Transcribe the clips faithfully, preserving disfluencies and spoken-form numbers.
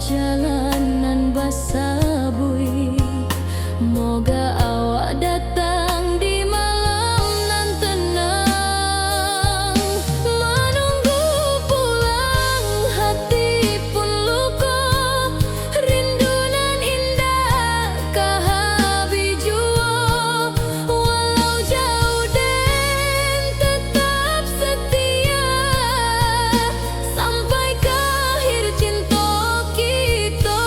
Jalan nan basabuik, moga awak datang di malam nan tenang. Manunggu pulang hati pun luko, rindu nan indak ka habih juo. Walau jauh den tetap setia, sampai ka akhir cinto kito.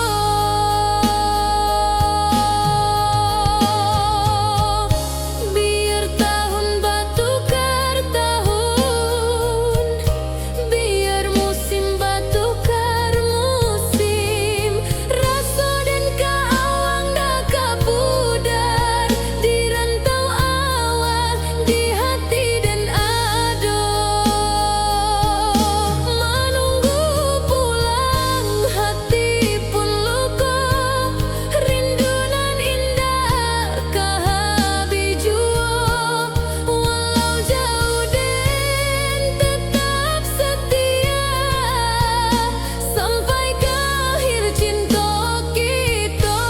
Biar tahun batukar tahun, biar musim batukar musim, raso den ka awang dak ka pudar, di rantau awak, di hati den ado. Manunggu pulang hati pun luko, rindu nan indak ka habih juo. Walau jauh den tetap setia, sampai ka akhir cinto kito.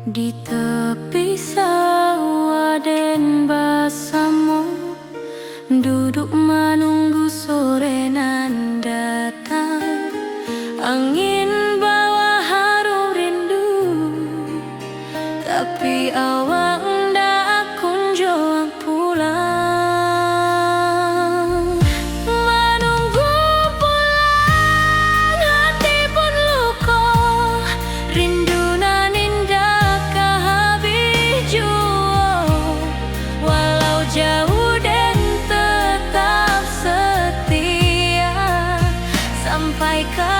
Di tepi sawah den basamo, duduak manunggu sore nan datang. Angin bawa harum rindu, tapi awak ndak kunjuang pulang. Manunggu pulang hati pun luko, rindu nan indak ka habih juo. Walau jauh den tetap setia, sampai ka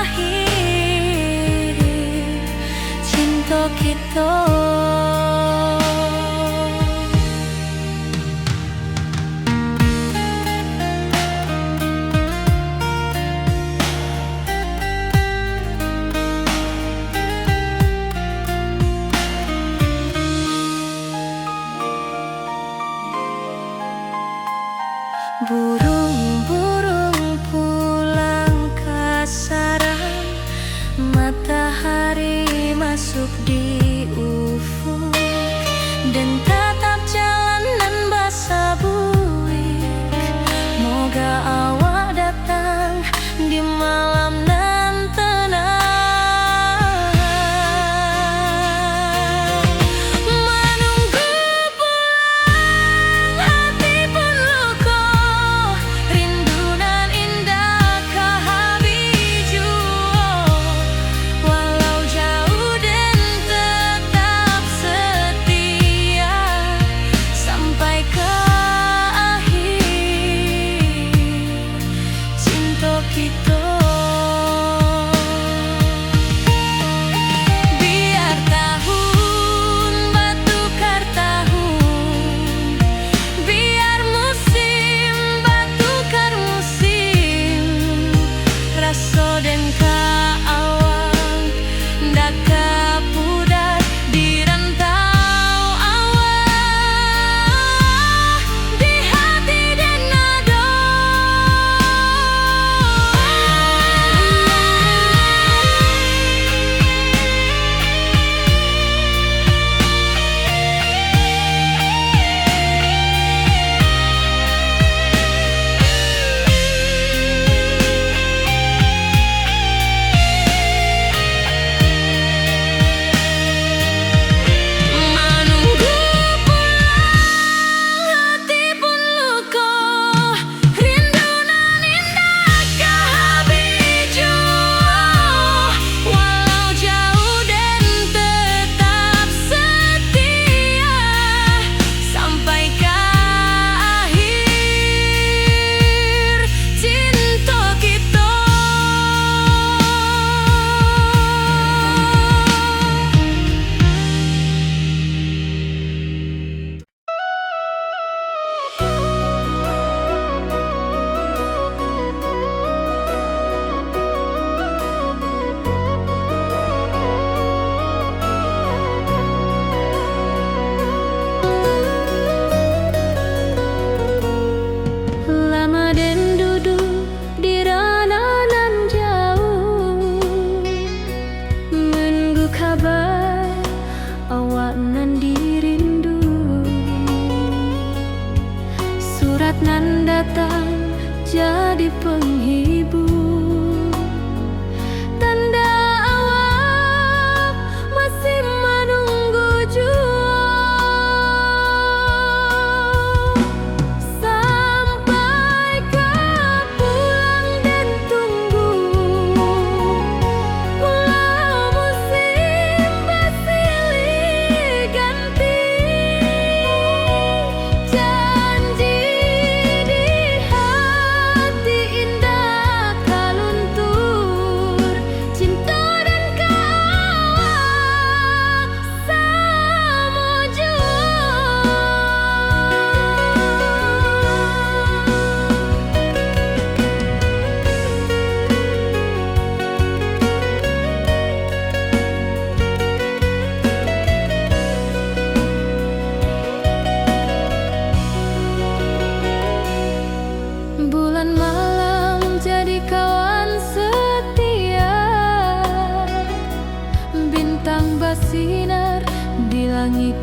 akhir cinto kito. Buruang-buruang pulang ka sarang, matahari masuk di ufuk. Den tatap jalan nan basabuik, moga awak datang di malam nan tenang. Manunggu pulang hati pun luko, rindu nan indak ka habih juo. Walau jauh den tetap setia, sampai ka akhir cinto kito. Biar tahun batukar tahun, biar musim batukar musim, raso den ka awang ndak ka pudar, di rantau awak, di hati den ado.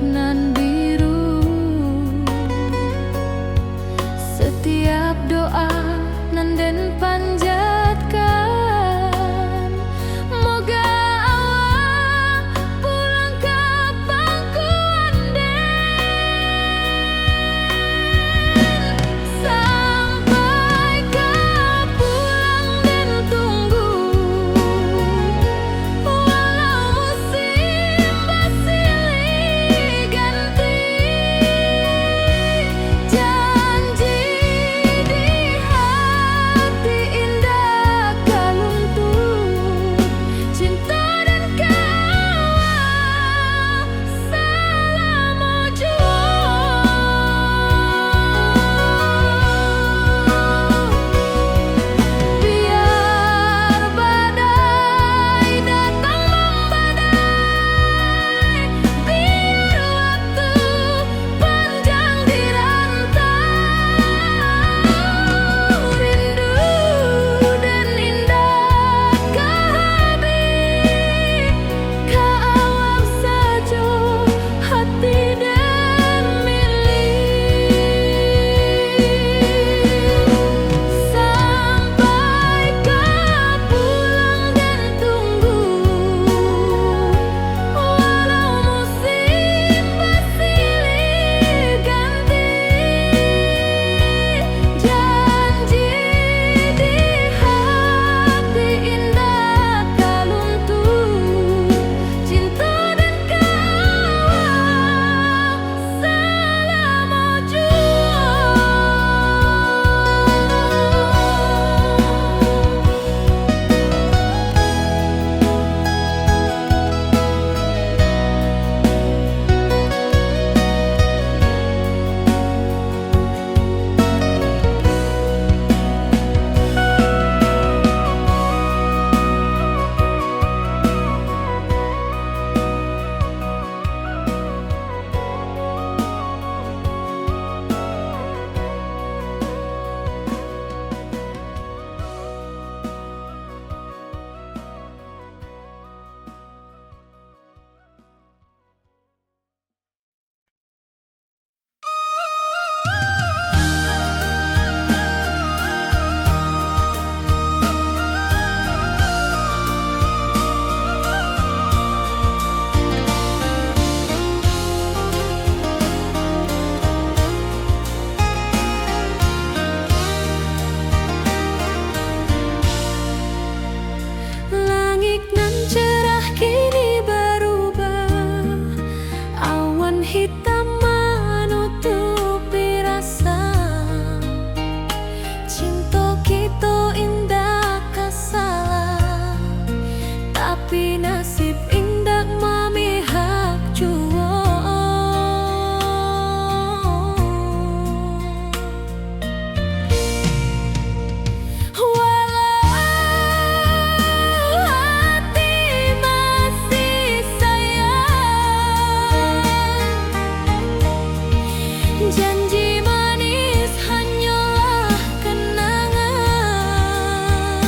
nan biru. Satiap doa nan den panjatkan, moga Allah pulang ka pangkuan den. Sampai ka pulang den tunggu, walau musim basilih ganti. Janji di hati indak ka luntur, cinto den kawa salamo juo. Biar badai datang mambadai, biar waktu panjang di rantau, rindu den indak ka habih, ka awak sajo hati den milih. Sampai ka pulang den tunggu, walau musim basilih ganti. Janji di hati indak ka luntur, cinto den kawa salamo juo. Langik nan cerah kini barubah, awan hitam manutupi rasa. Cinto kito indak ka salah, tapi nasib indak mamihak juo. Walau hati masih sayang, janji manis hanyolah kenangan.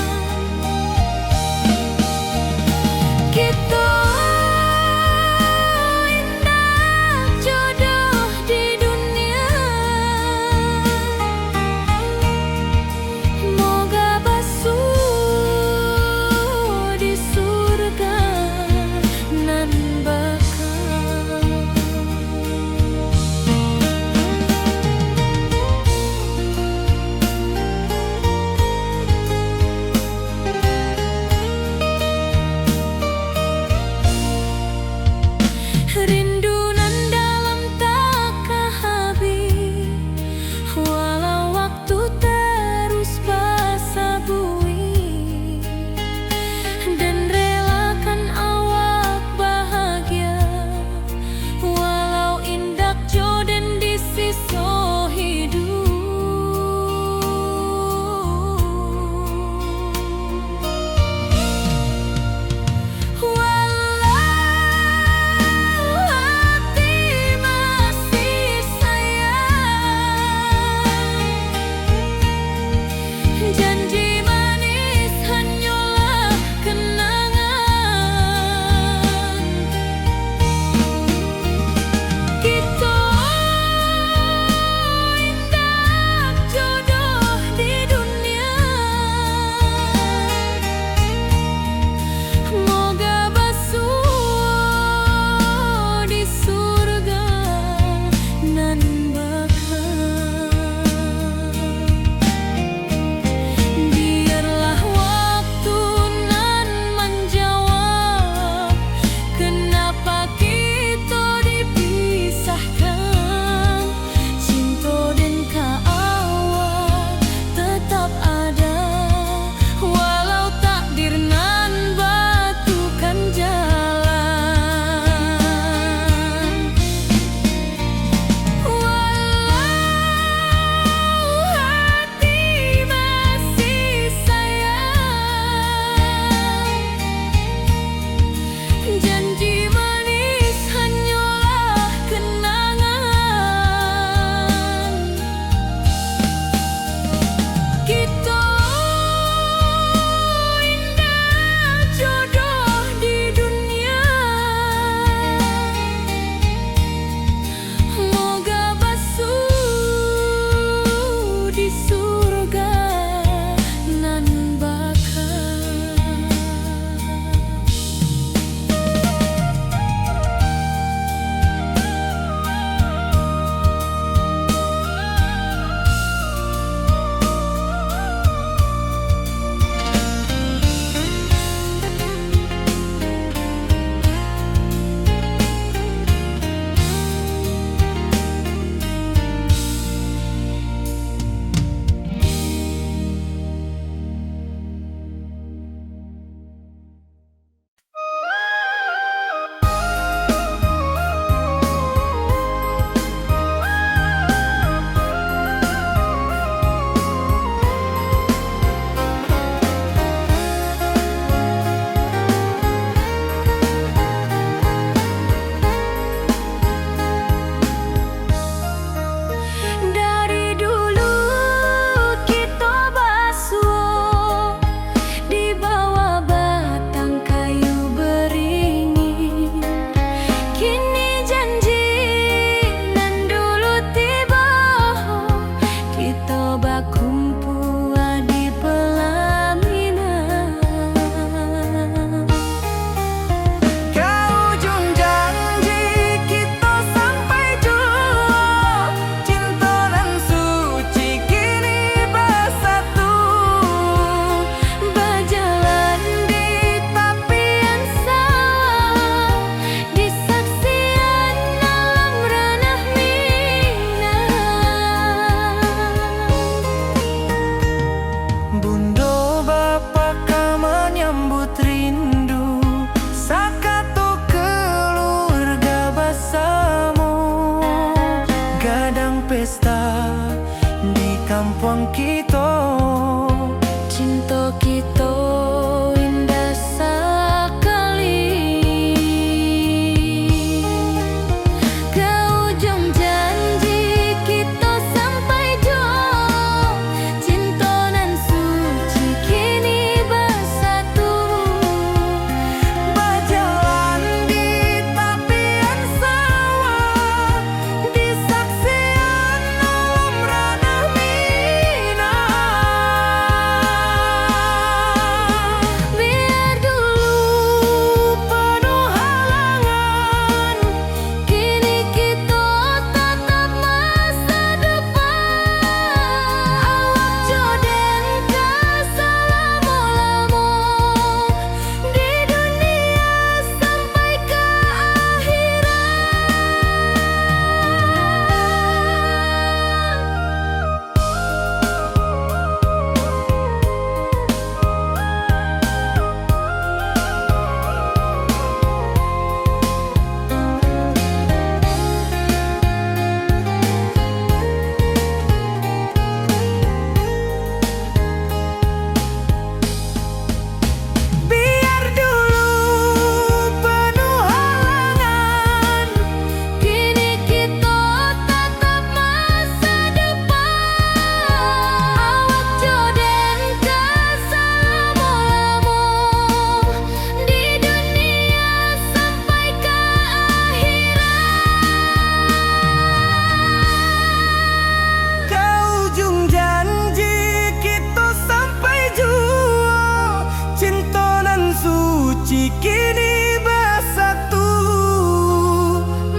Cikini basatu,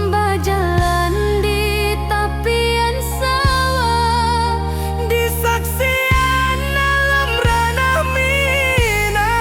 bajalan di tapian sawah, di saksian alam ranah Minang.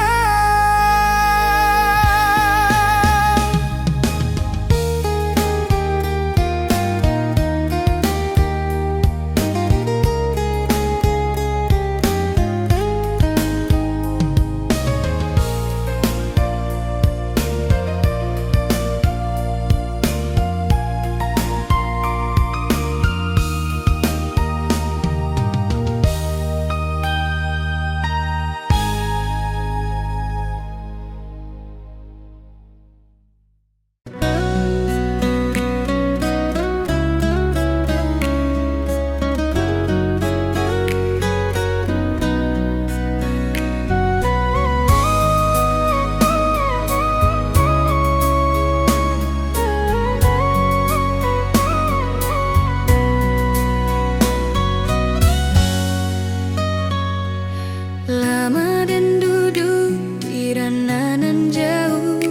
Lama den duduak di ranah nan jauah,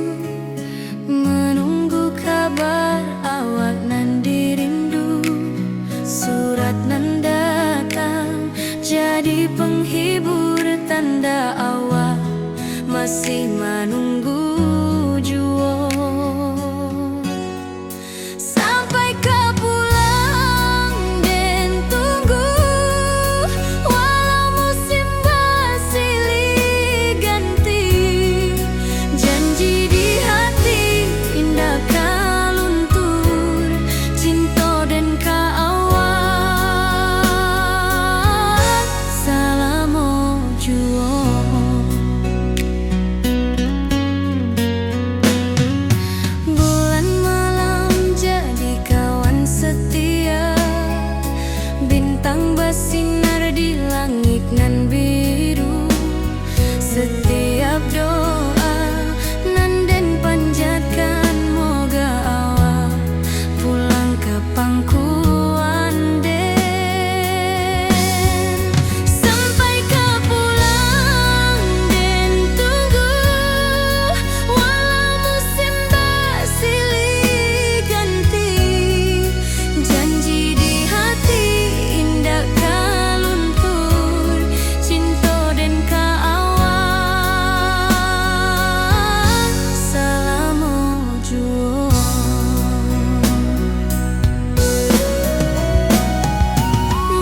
manunggu kabar awak nan dirindu. Surat nan datang jadi penghibur, tanda awak masih manunggu juo. Sampai ka pulang den tunggu, walau musim basilih ganti. Janji di hati indak ka luntur, cinto den ka awak salamo juo. Bulan malam jadi kawan setia, bintang basinar di langik nan biru. Setiap doa nan den panjatkan, moga awak pulang ka pangkuan den. Sampai ka pulang den tunggu, walau musim basilih ganti. Janji di hati indak ka luntur, cinto den ka awak salamo juo.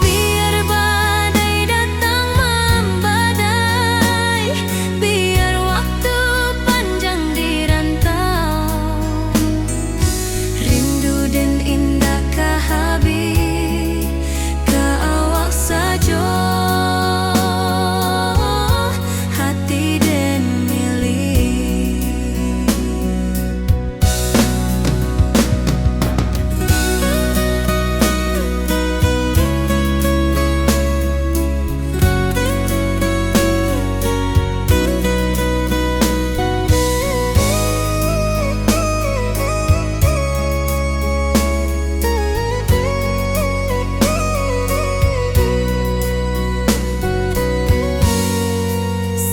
Biar badai datang mambadai, biar waktu panjang di rantau, rindu den indak ka habih, ka awak sajo hati den milik.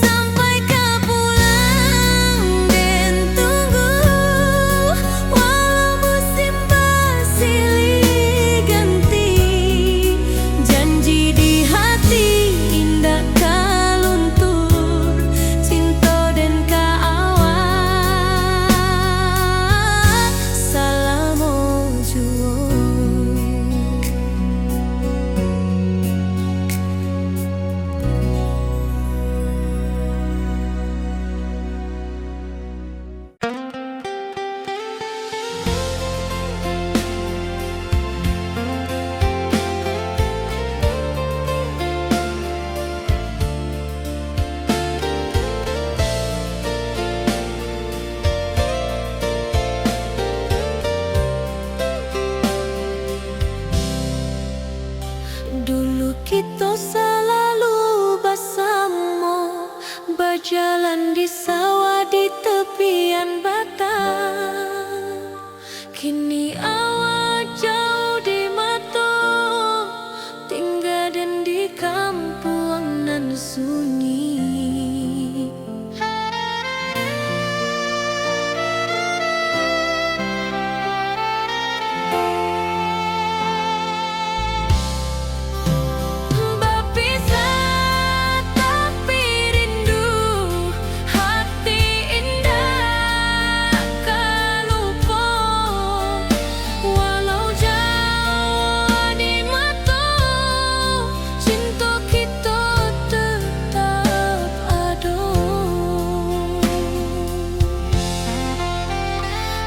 Sampai ka pulang den tunggu, walau musim basilih ganti. Janji di hati indak ka luntur, cinto den ka awak salamo juo. Dulu kito salalu basamo, bajalan di sawah di tepian batang. Kini awak jauah di mato, tingga den di kampuang nan sunyi.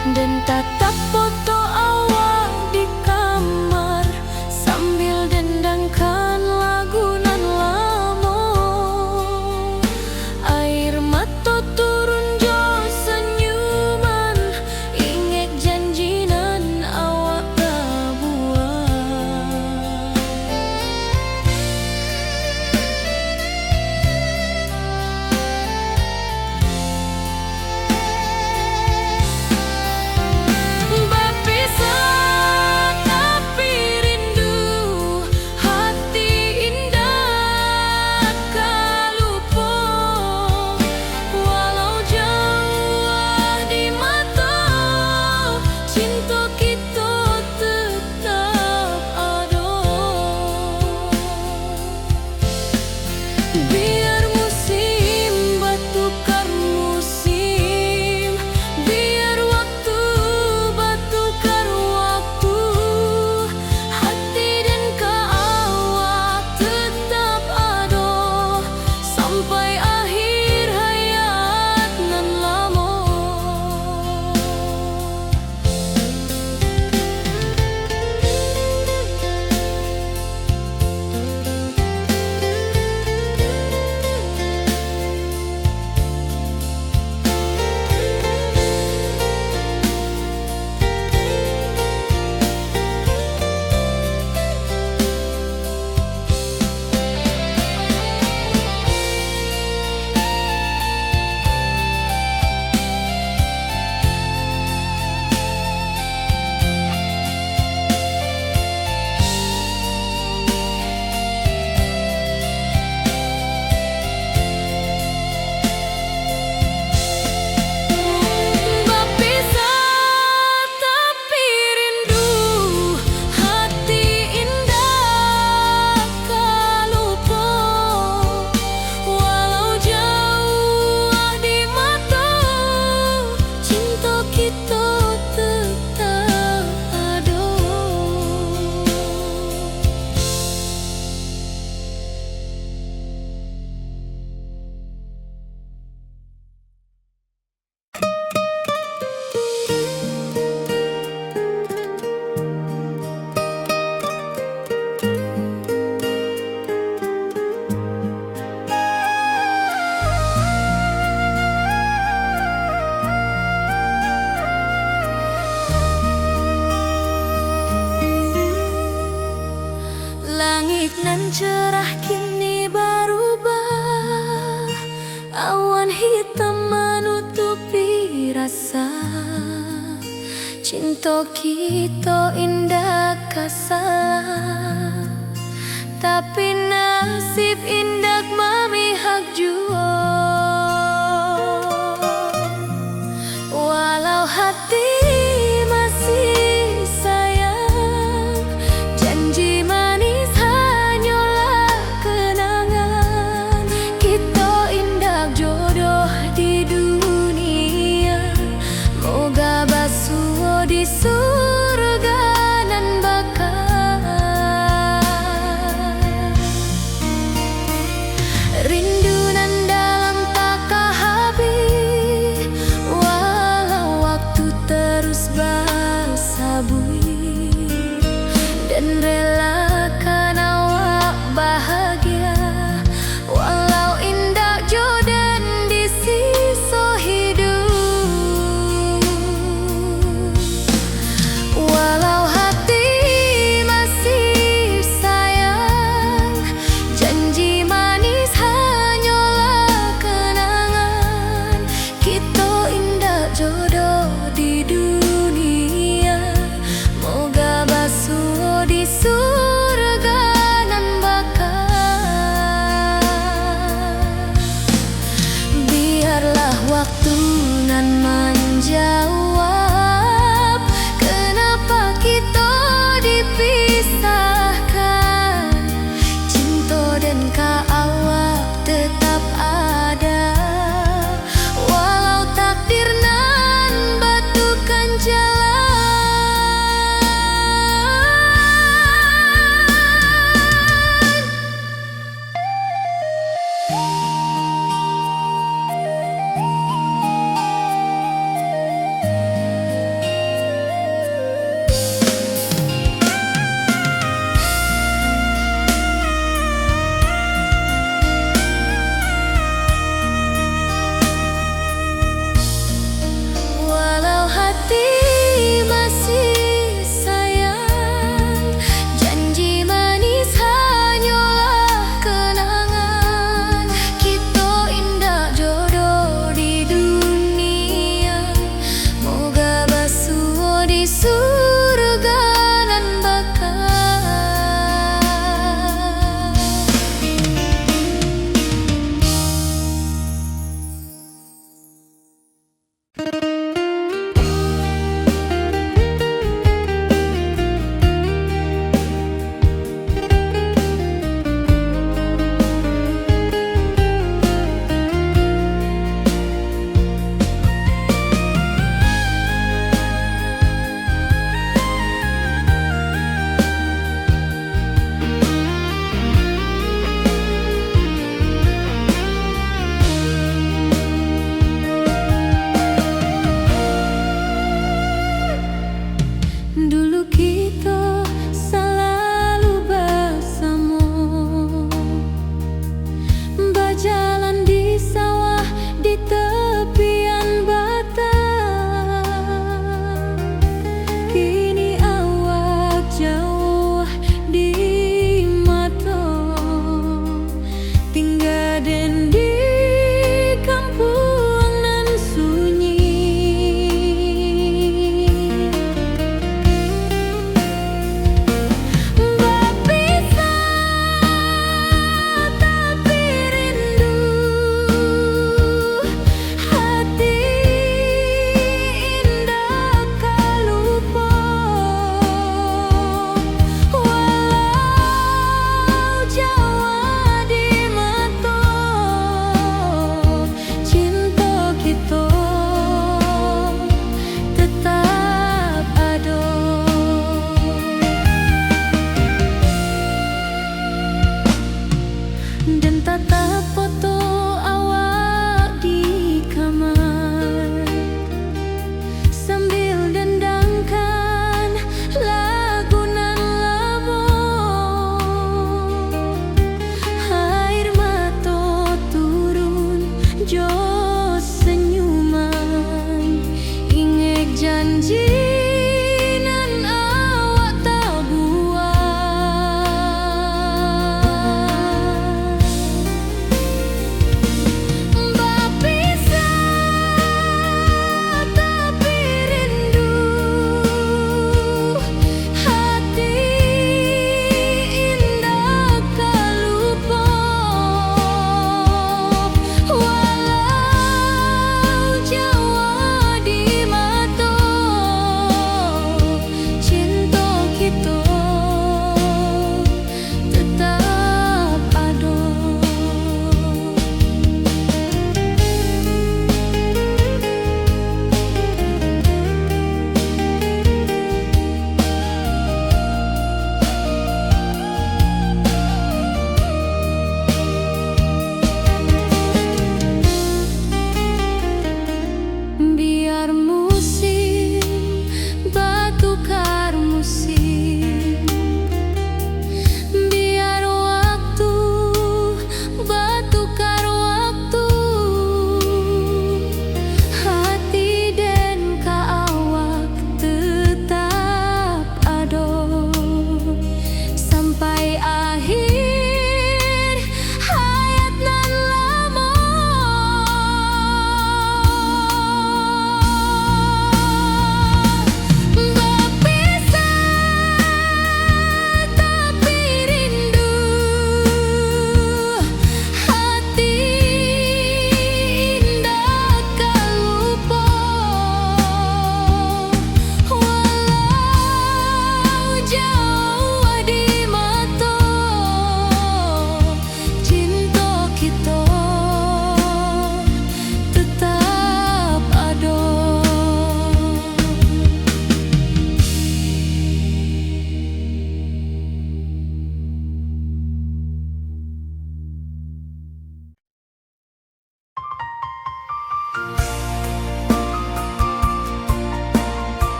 Den tatap foto awak di kamar, sambil dendangkan lagu nan lamo. Air mato turun jo sanyuman, ingek janji nan awak pabuek. Bapisah tapi rindu, hati indak ka lupo. Walau jauah di mato, cinto kito tetap ado. Biar musim batukar musim, biar waktu batukar waktu, hati den ka awak tetap ado, sampai akhir hayat nan lamo. Bapisah tapi rindu, hati indak ka lupo. Walau jauah di mato, cinto kito tetap ado. Langik nan cerah kini barubah, awan hitam manutupi rasa. Cinto kito indak ka salah, tapi nasib indak mamihak juo. Walau hati masih sayang, janji manis hanyolah kenangan. Kito indak jodoh di dunia, moga basuo di surga nan baka. Rindu nan dalam takah habih, walau waktu terus basabuik, dan relakan awak bahagia, walau indak jo den di siso hiduik. Walau hati masih sayang, janji manis hanyolah kenangan. Kito indak jodoh di dunia, moga basuo di surga nan baka. Biarlah waktu nan manjawab, kenapa kito dipisahkan. Cinto den ka awak tetap ada, walau takdir nan batukan jalan.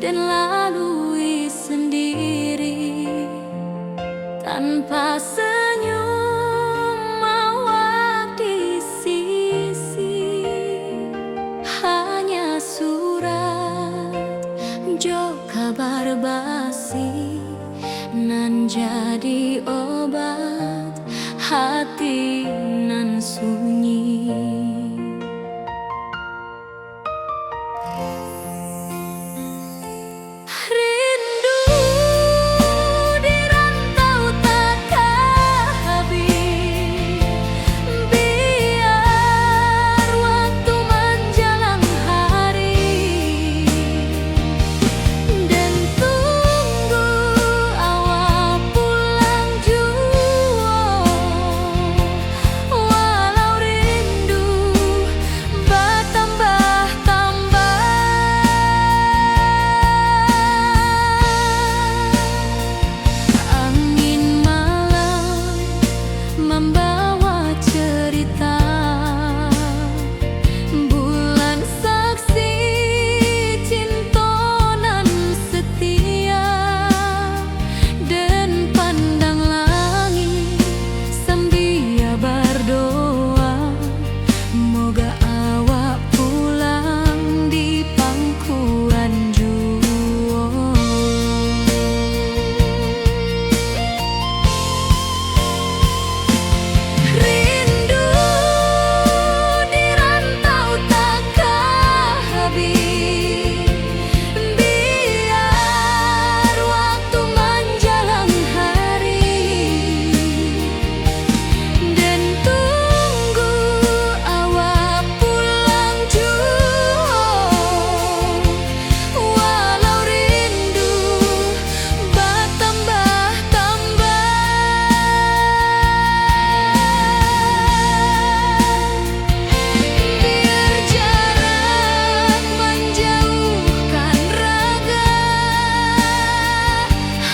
dan lalui sendiri, tanpa senyum awak di sisi. Hanya surat jo kabar basi nan jadi obat hati nan sunyi. Rindu di rantau takah habis, biar waktu manjalang hari, dan tunggu awak pulang juo. Walau rindu batambah-tambah, angin malam mambawa cerita. Bulan saksi cinto nan setia, dan pandang langik sambia bardoa, moga awak pulang di pangkuan juo. Rindu di rantau takah habis, biar waktu manjalang hari, dan tunggu awak pulang juo. Walau rindu batambah-tambah, biar jarak manjauhkan raga,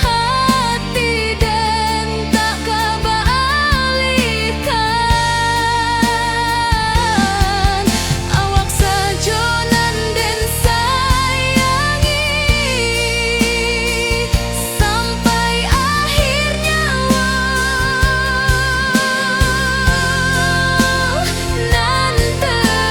hati den tak ka baalihkan. Awak sajo nan den sayangi, sampai akhir nyawa nan terakhir.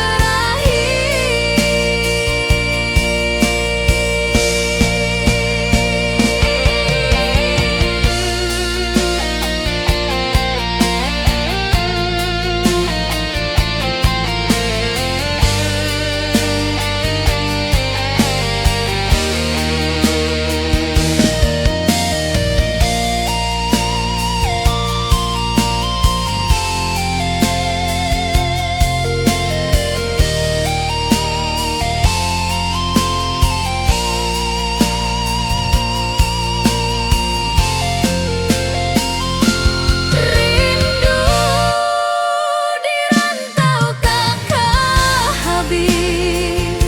Rindu di rantau takah habis,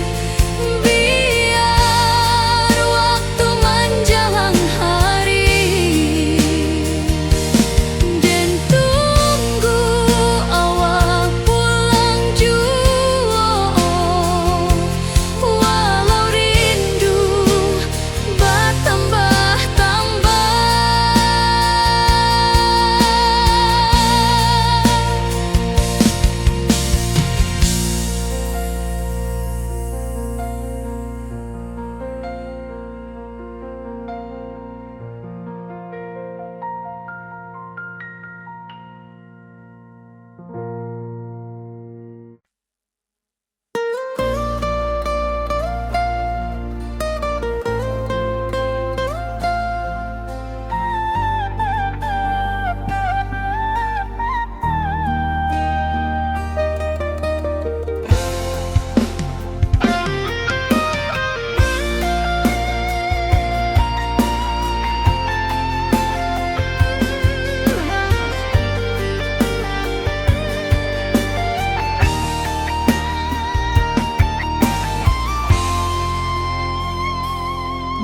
biar waktu manjalang hari, den tunggu awak pulang juo. Walau rindu batambah-tambah.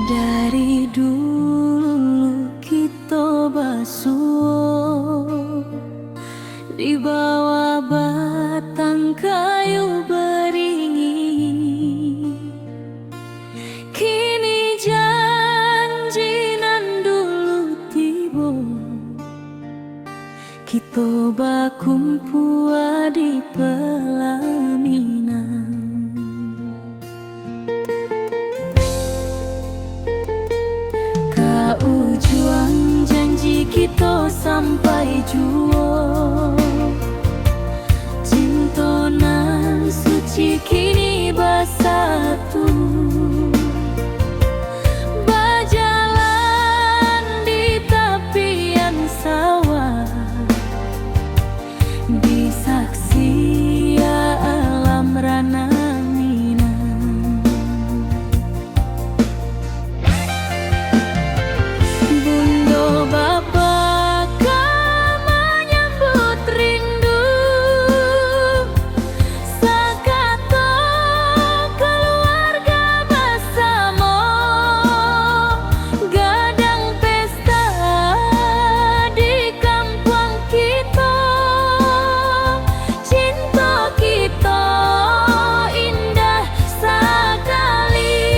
Dari dulu kito basuo di bawah batang kayu baringin. Kini Kito bakumpua di pelaminan, ka ujuang janji kito sampai juo. Cinto nan suci kini basatu, bajalan di tapian sawah, di saksi alam ranah Minang. Bundo bapa ka manyambut rindu, sakato kaluarga basamo, gadang pesta di kampuang kito. Cinto kito indah sakali.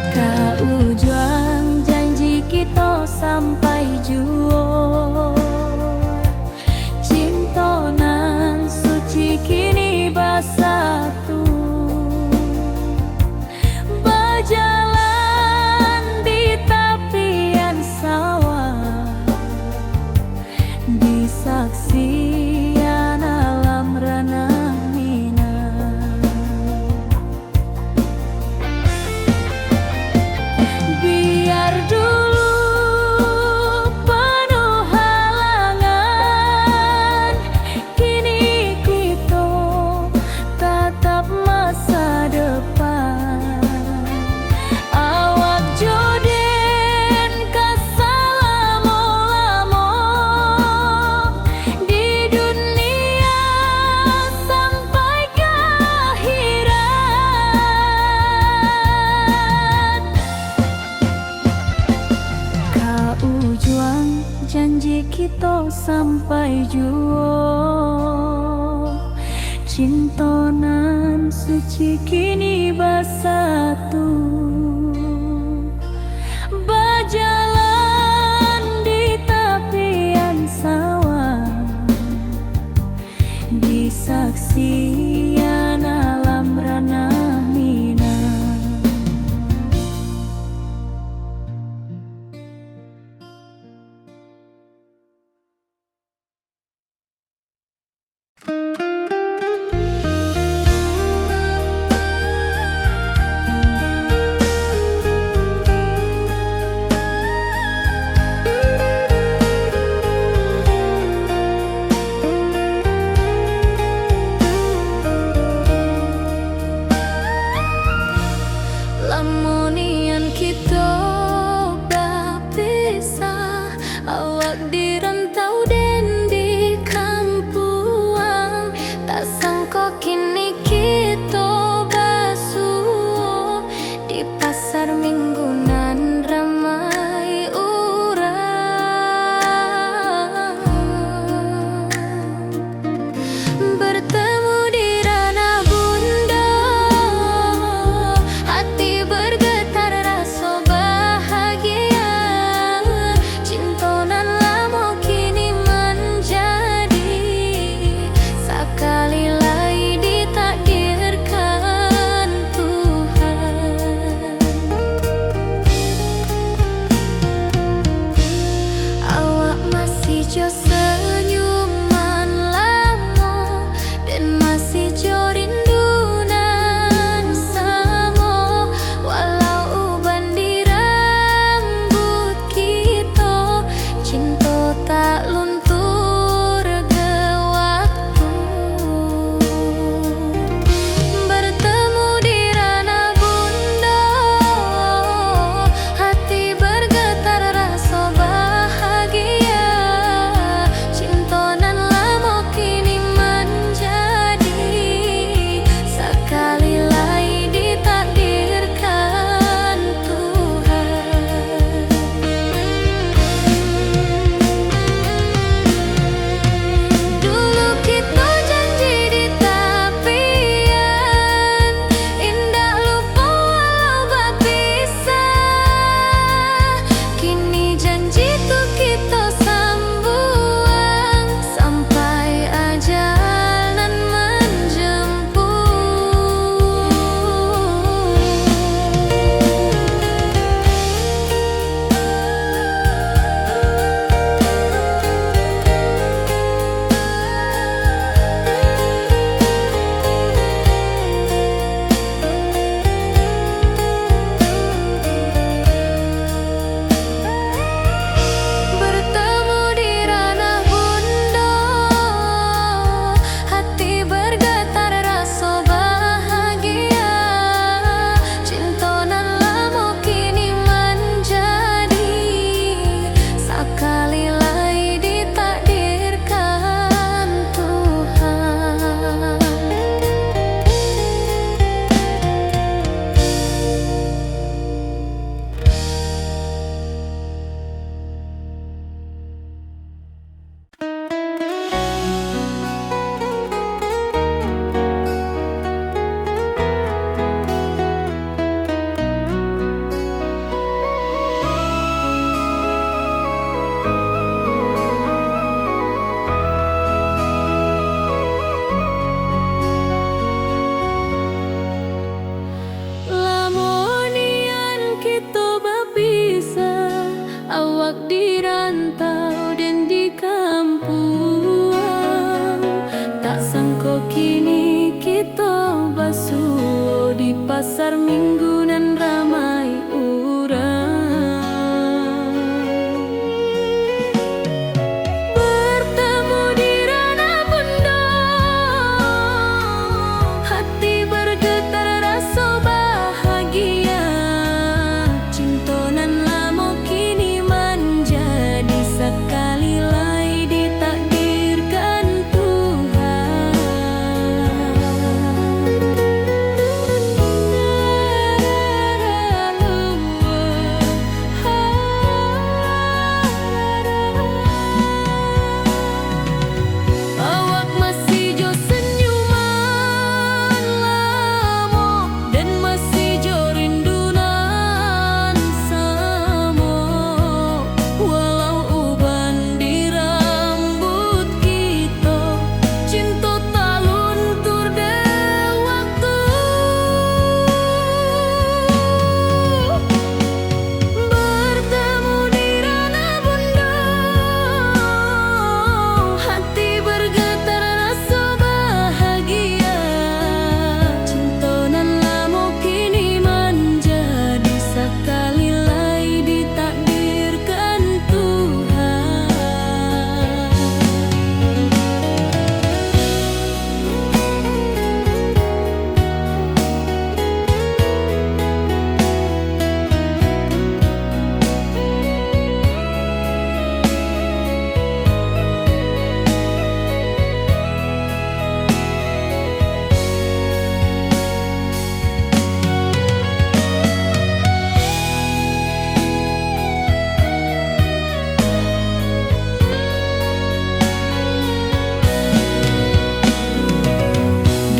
Ka ujuang janji kito sampai juo. Cinto nan suci kini basatu, bajalan di tapian sawah, di saksian alam ranah Minang. Biar dulu panuh halangan, kini kito tatap masa depan. Awak jo den ka salamo-lamo di dunia sampai ka akhirat. Ka ujuang janji kito sampai juo. Cinto nan suci kini basatu, bajalan di tapian sawah, di saksian alam ranah Minang. Di rantau den di kampuang, tak sangko kini kito basuo di pasar Minggu nan ramai urang. Bertemu di Ranah Bundo, hati bergetar raso bahagia. Cinto nan lamo kini manjadi sakali lai ditakdirkan Tuhan. Awak masih jo senyuman lamo, den masih jo rindu nan samo. Walau uban di rambuik kito, cinto taluntur dek wakatu. Bertemu di Ranah Bundo, hati bergetar raso bahagia. Cinto nan lamo kini manjadi sakali lai ditakdirkan Tuhan.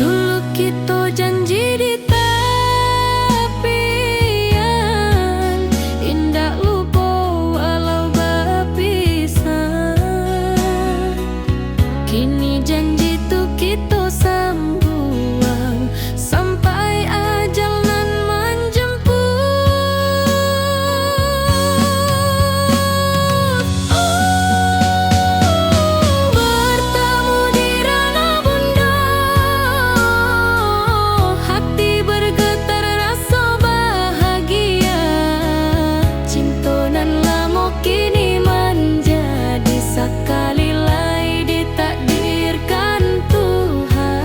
Dulu kito janji di tapian, indak lupo walau bapisah. Kini janji tu kito sambuang, sampai ajal nan manjemput. Bertemu di Ranah Bundo, hati bergetar raso bahagia. Cinto nan lamo kini manjadi sakali lai ditakdirkan Tuhan.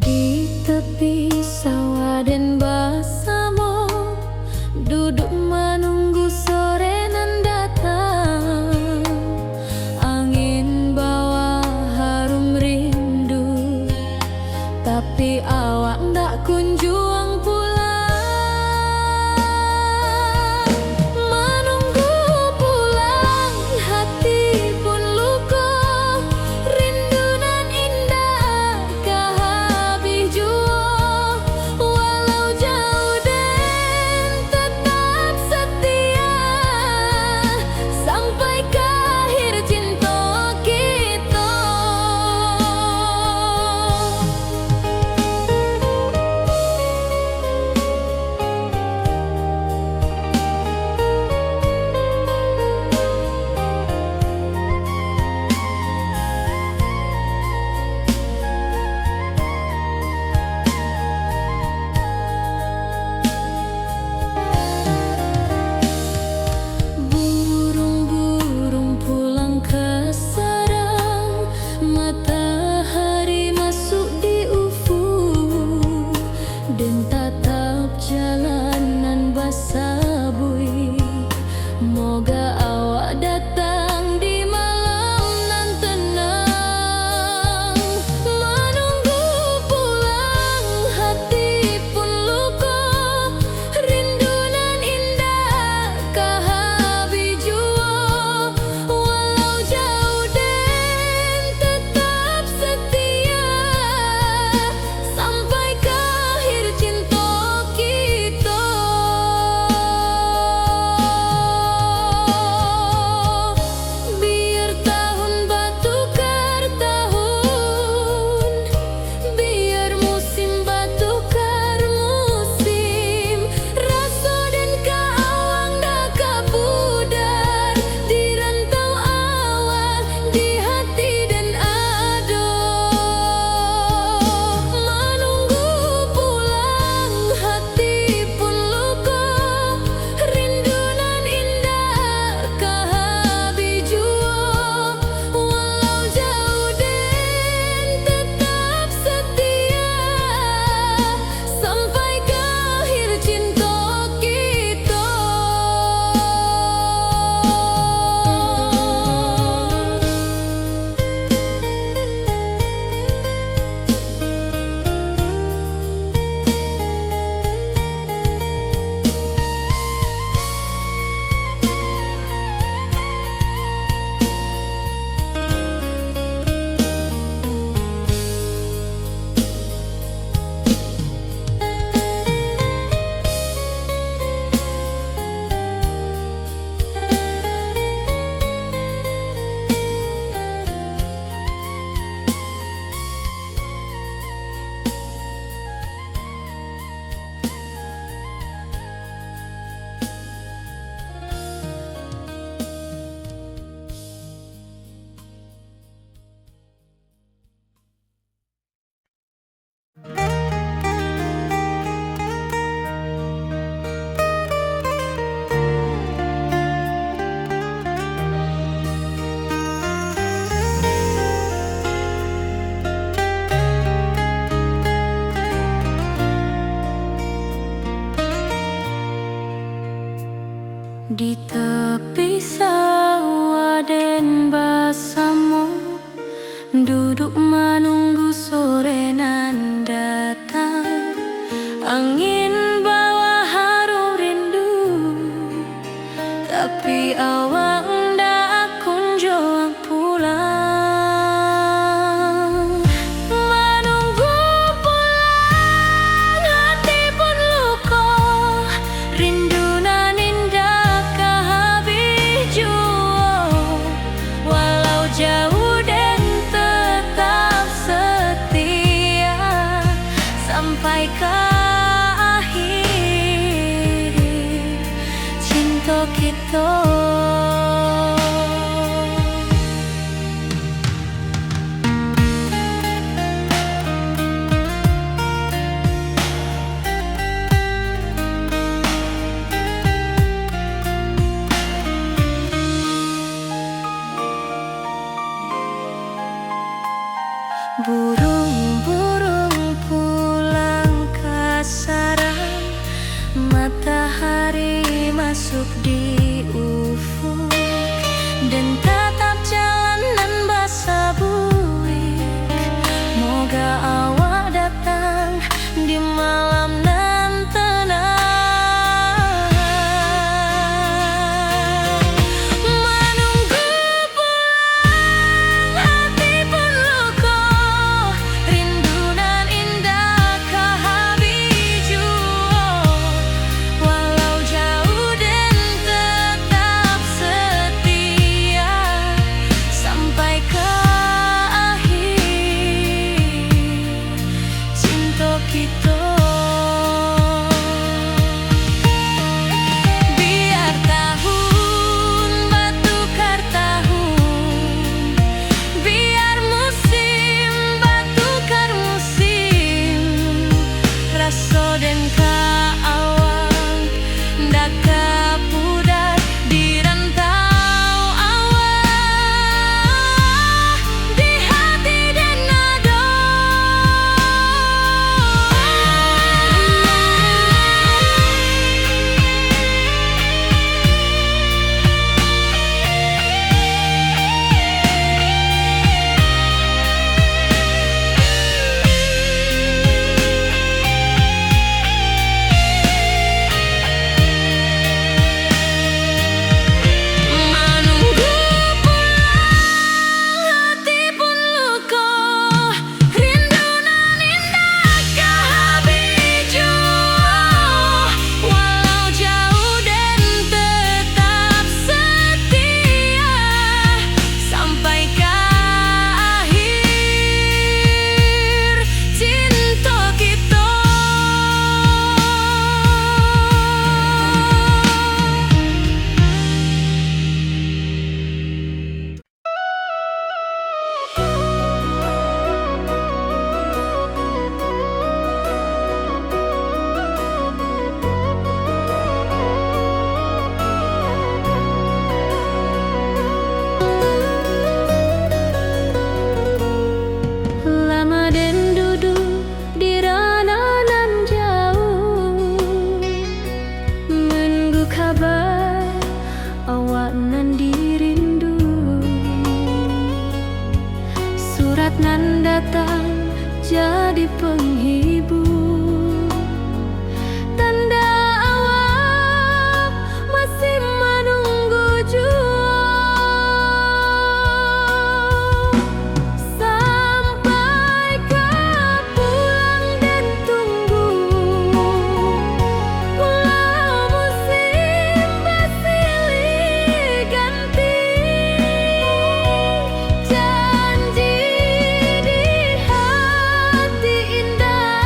Di tepi sawah den basamo, duduak manunggu sore nan datang. Angin bawa harum rindu, tapi awak ndak kunjuang pulang. Manunggu pulang, hati pun luko, rindu nan indak ka habih juo. Walau Burung-burung pulang ka sarang, matahari masuk di ufuk, den tatap jalan nan basabuik. Moga awak datang di malam nan tenang. Manunggu pulang, hati pun luko, rindu nan indak ka habis juo. Walau jauh, den tetap setia sampai ka akhir cinto kito. Biar tahun batukar tahun, biar musim batukar musim, raso den ka awak ndak ka pudar di rantau awak, di hati den ado. Manunggu pulang, hati pun luko, rindu nan indak ka habis juo. Walau jauh, den tetap setia sampai ka akhir cinto kito. Lama den duduak di rano nan jauah, manunggu kaba awak nan dirindu. Surat nan datang jadi panghibur, tanda awak masih manunggu juo. Sampai ka pulang den tunggu, walau musim basilih ganti, janji di hati indak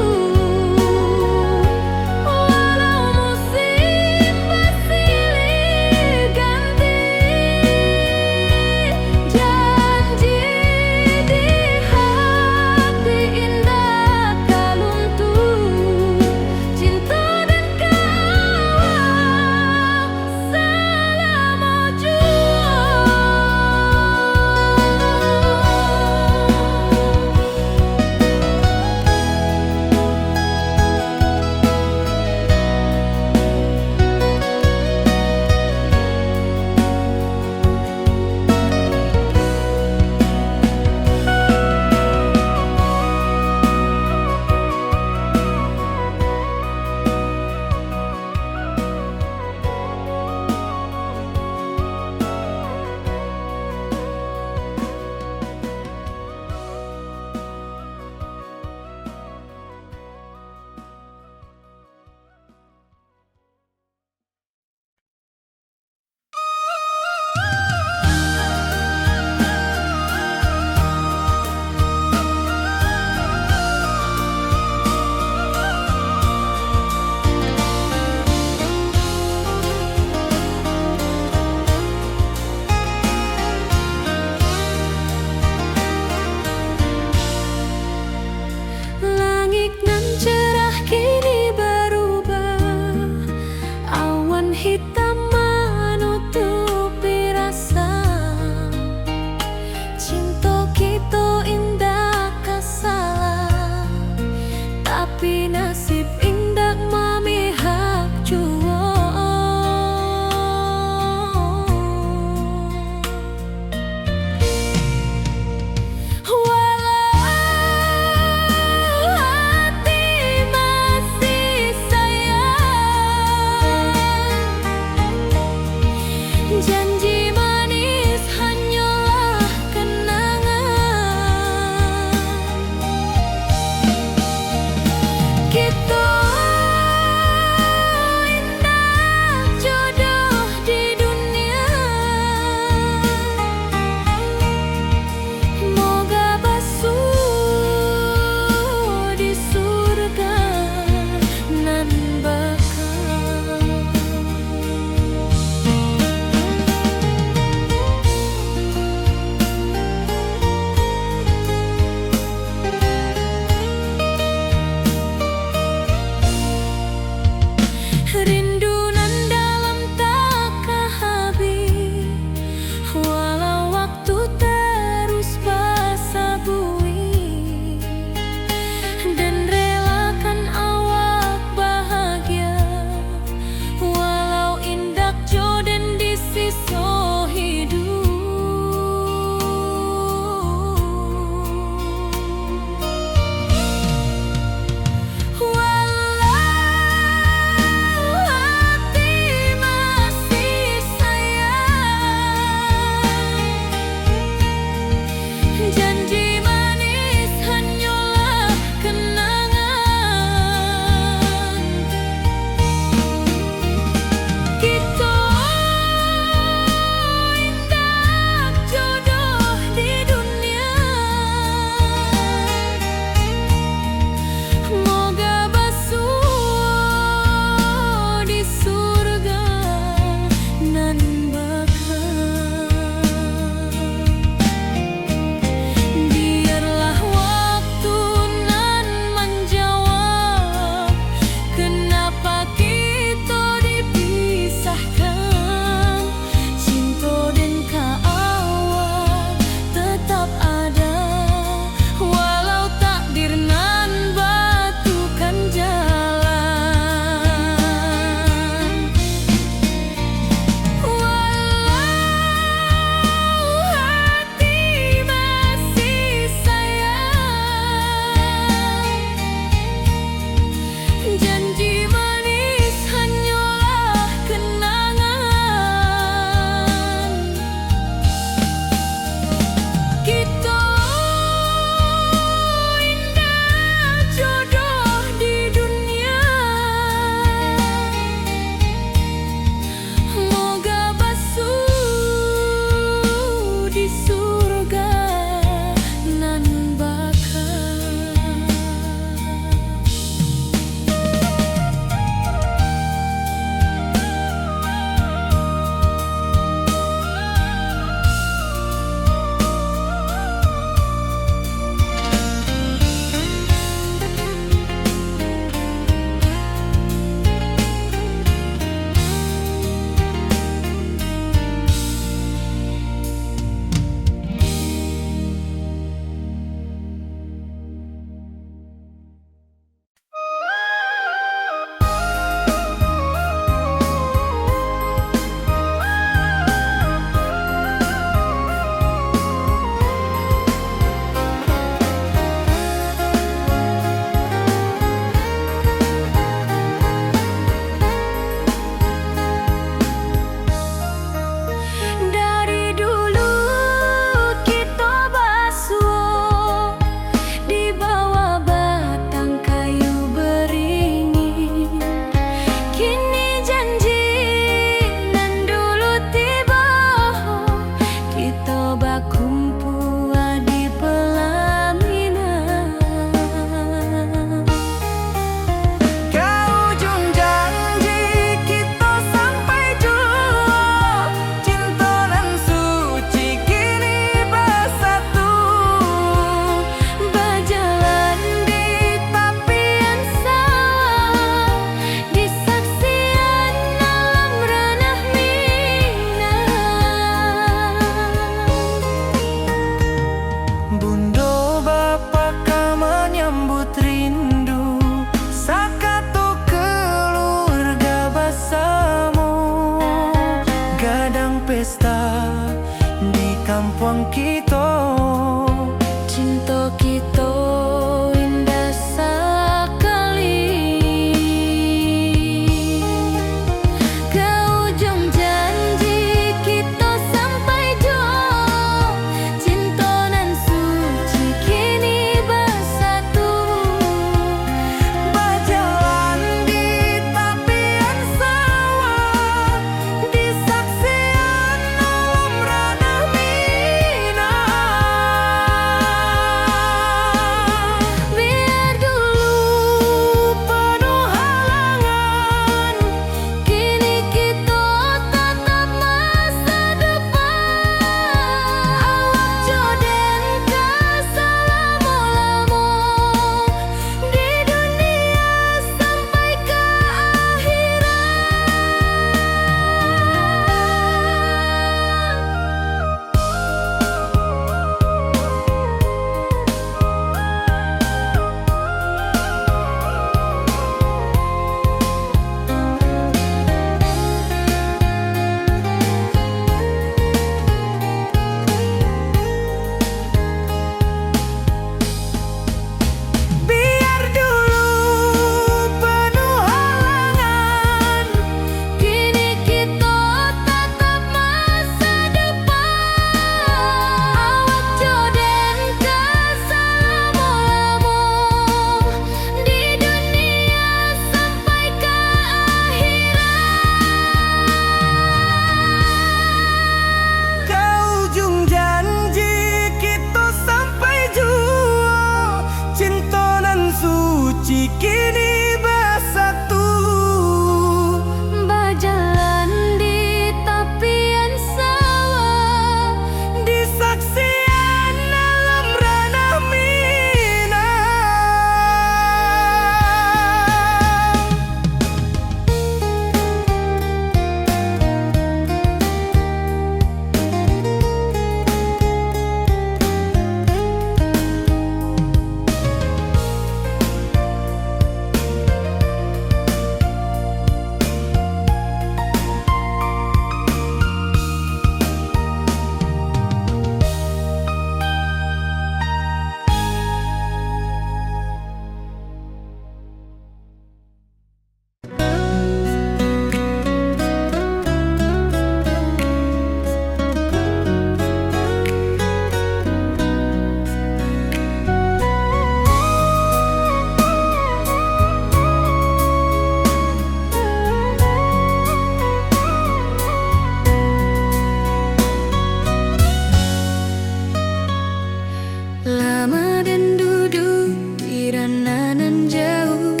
Madan duduak di rana nan jauah,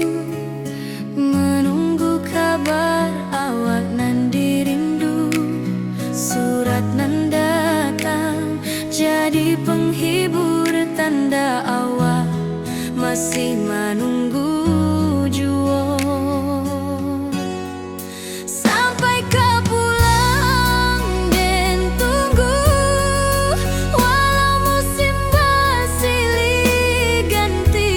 manunggu kabar awak nan dirindu. Surat nan datang jadi penghibur, tanda awak masih manunggu juo. Sampai ka pulang den tunggu, walau musim basilih ganti.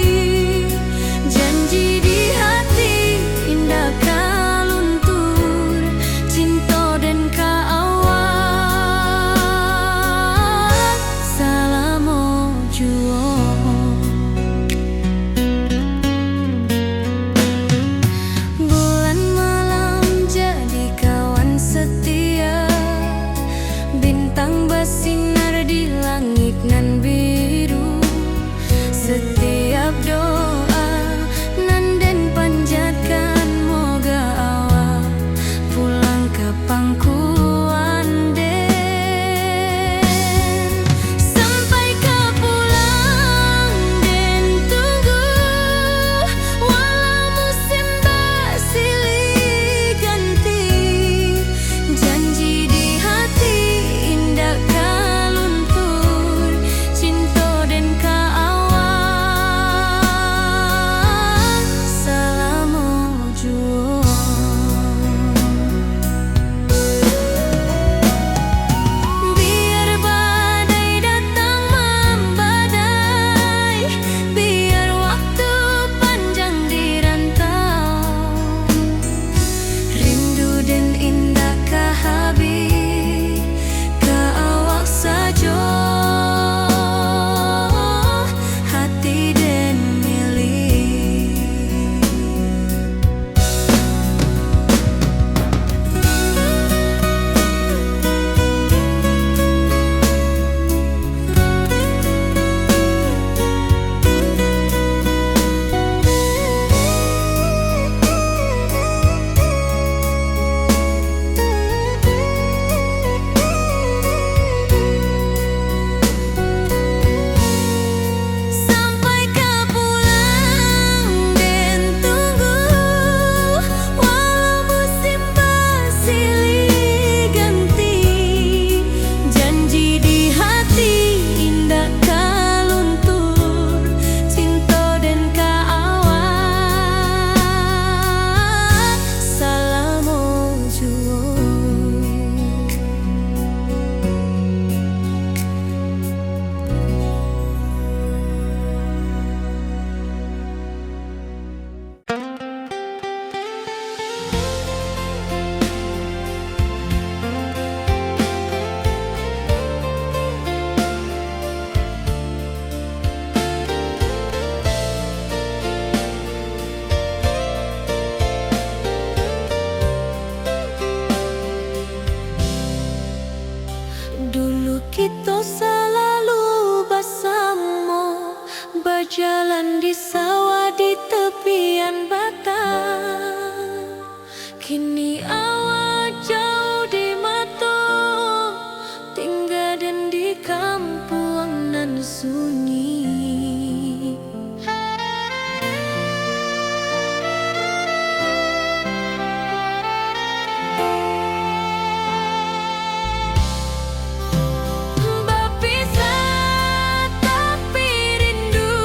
Janji di hati indak ka luntur, cinto den ka awak salamo juo. Bulan malam jadi kawan setia, bintang basinar di langik nan biru. Setiap doa nan den panjatkan, moga awak pulang ka pangkuan den. Sampai ka pulang den tunggu, walau musim basilih ganti. Janji di hati indak ka luntur, cinto den ka awak salamo juo. Biar badai datang mambadai, biar waktu panjang di rantau, rindu den indak ka habih, ka awak sajo hati den milik. Sampai ka pulang den tunggu, walau musim basilih ganti. Janji di hati indak ka luntur, cinto den ka awak salamo juo. Dulu kito salalu basamo, bajalan di sawah di tepian batang. Kini awak jauah di mato, tingga den di kampuang nan sunyi. Bapisah tapi rindu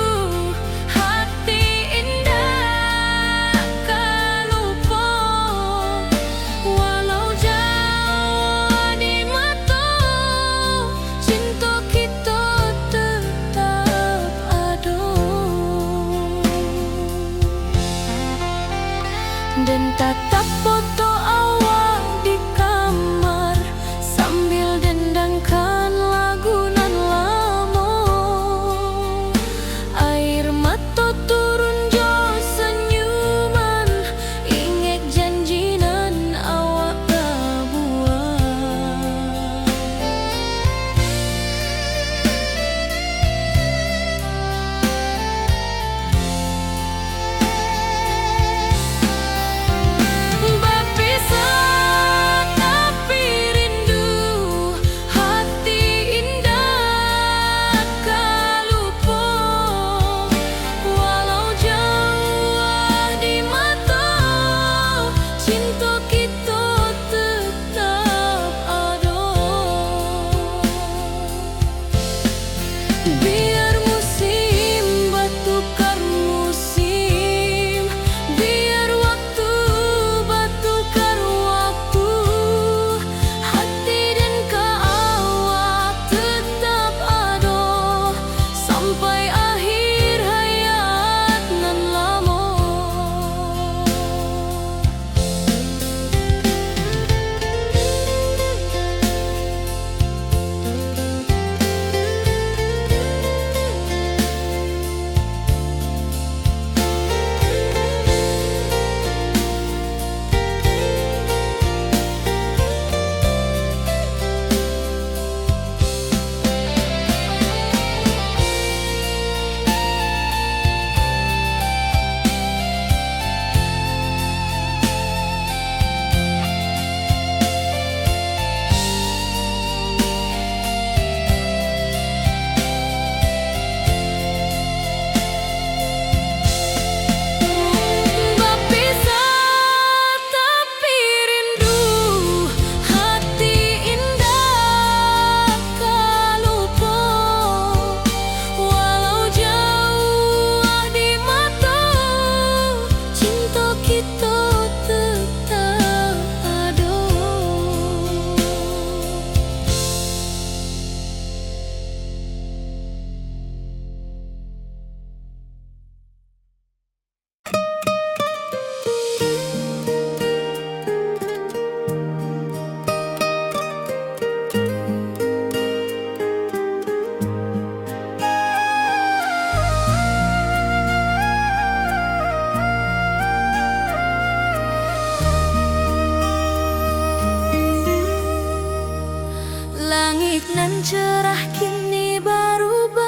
Cerah kini barubah,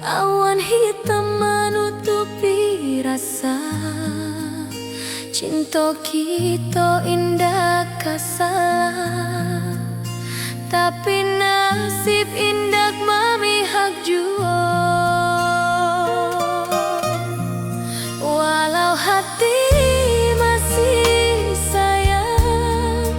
awan hitam manutupi rasa. Cinto kito indak ka salah, tapi nasib indak mamihak juo. Walau hati masih sayang,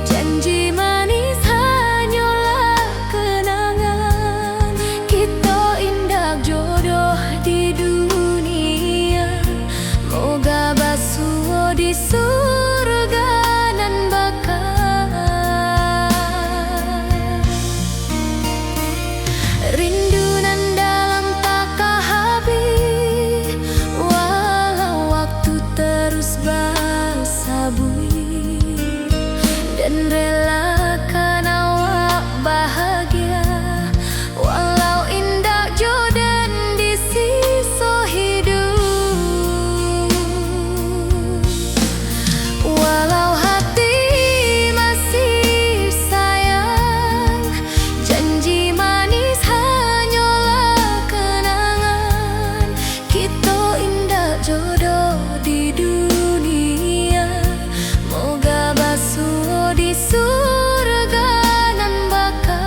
janji manis hanyolah kenangan. Kito indak jodoh di dunia, moga basuo di surga nan baka. Rindu nan dalam taka habih, walau waktu terus basabuik, dan relakan awak bahagia, walau indak jo den di siso hiduik. Walau hati masih sayang, janji manis hanyolah kenangan. Kito indak jodoh di dunia, moga basuo di surga nan baka.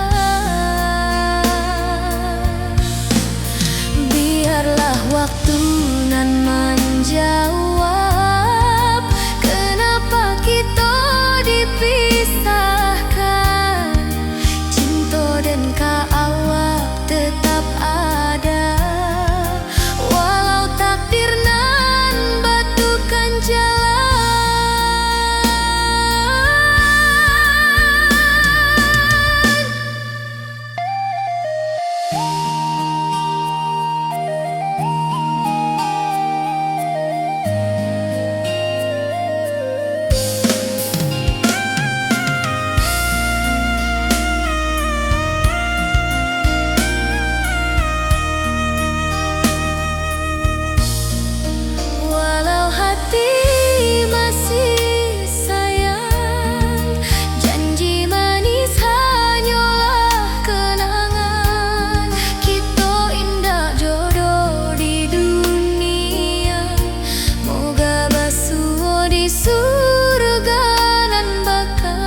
Biarlah waktu nan manjawab, kenapa kito dipisahkan. Cinto den ka awak tetap ada, walau takdir nan batukan jalan. Walau hati masih sayang, janji manis hanyolah kenangan. Kito indak jodoh di dunia, moga basuo di surga nan baka.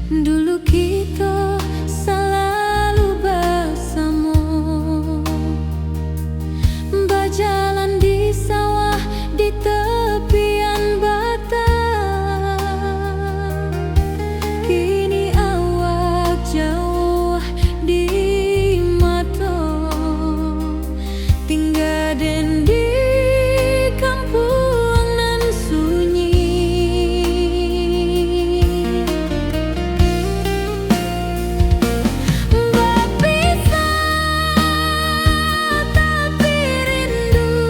Dulu kito salalu basamo, bajalan di sawah di tepian batang. Kini awak jauah di mato, tingga den di kampuang nan sunyi. Bapisah, tapi rindu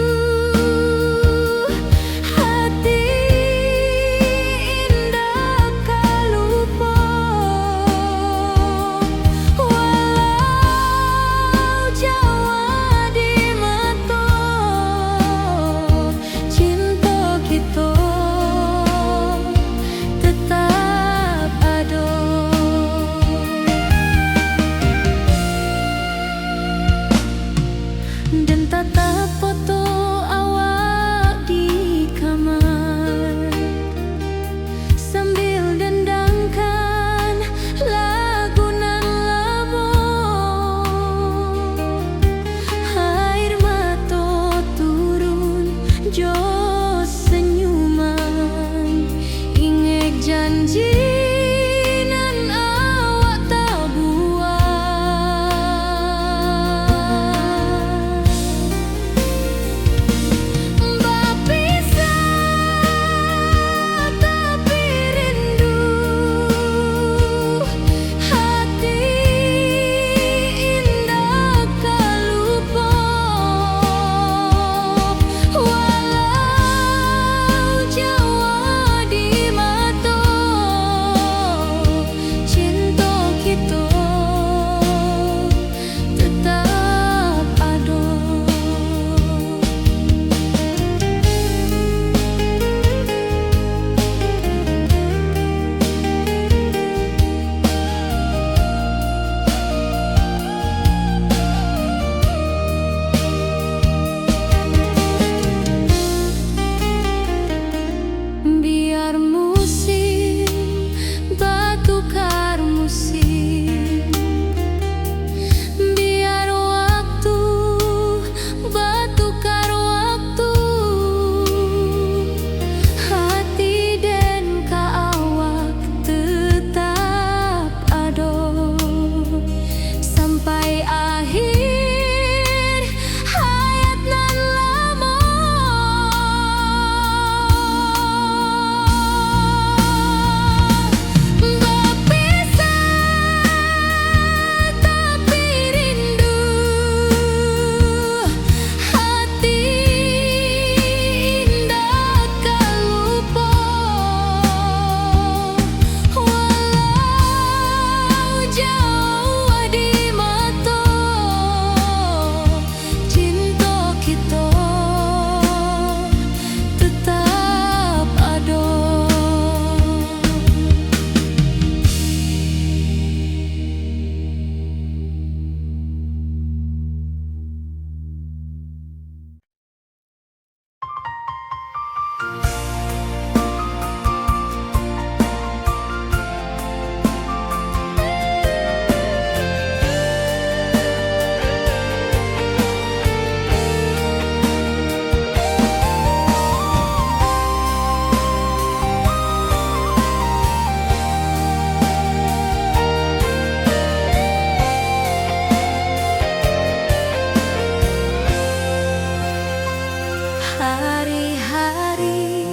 Hari-hari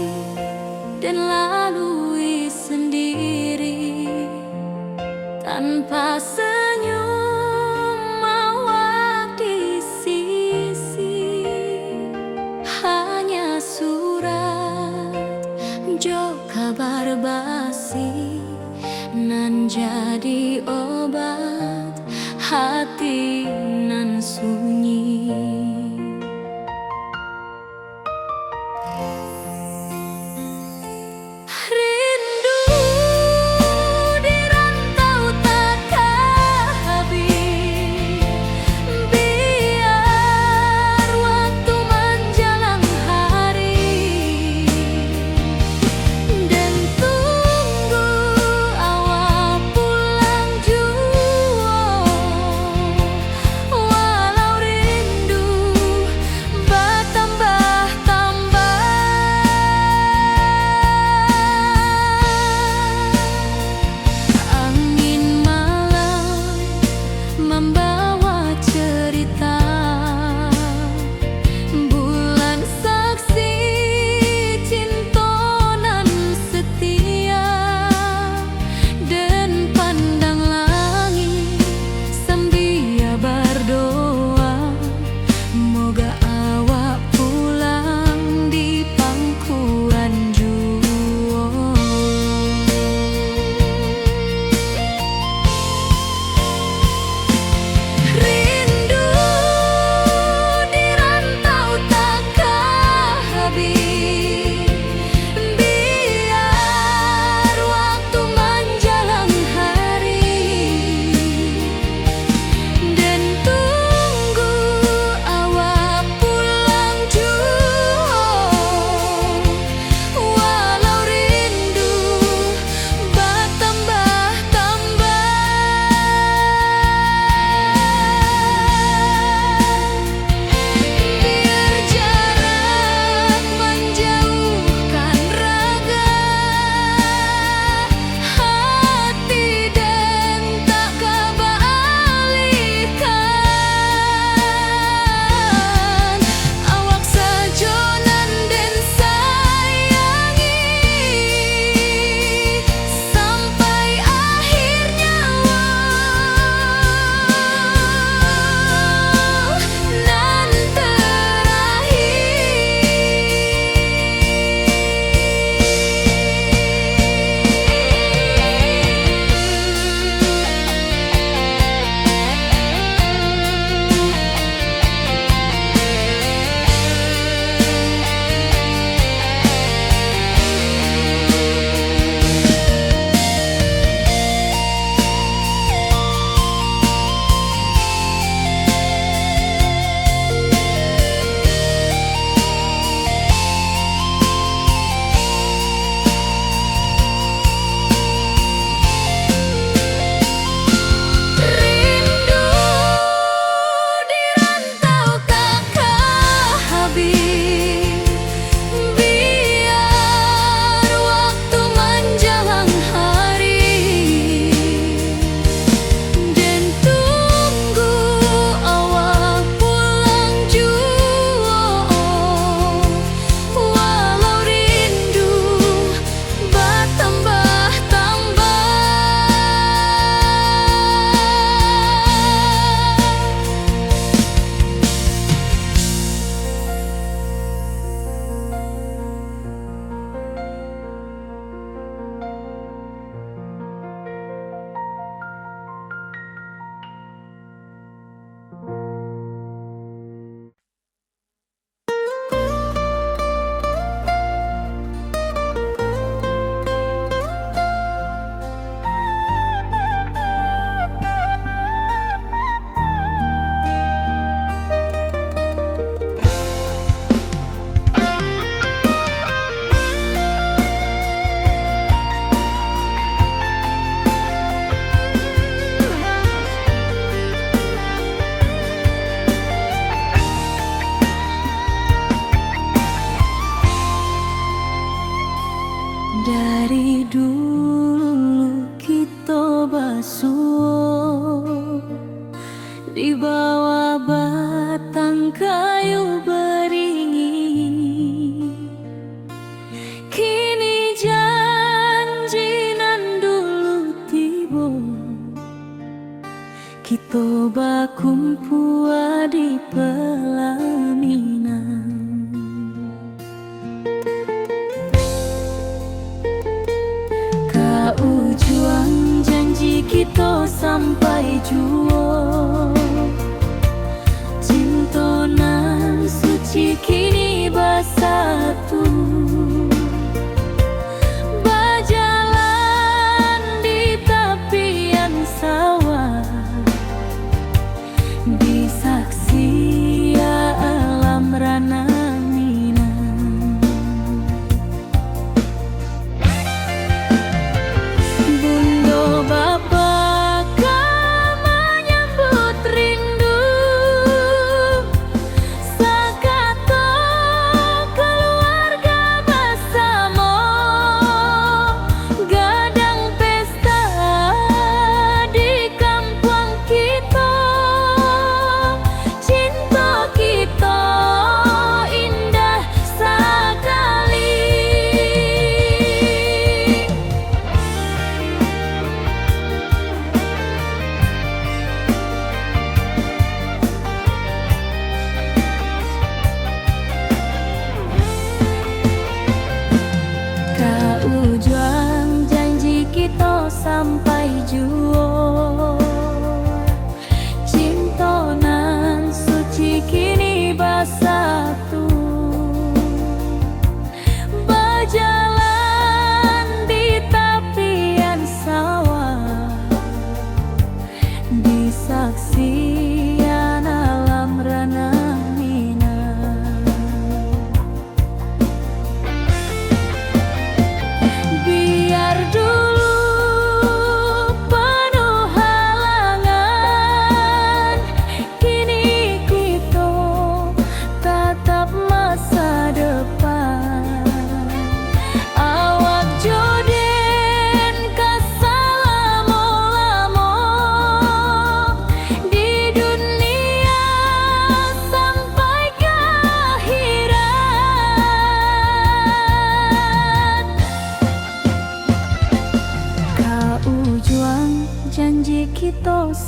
den lalui sendiri, tanpa senyum awak di sisi. Hanya surat jo kabar basi, nan jadi obat hati nan sunyi. Rindu di rantau takah habih, biar waktu manjalang hari, den tunggu awak pulang jua.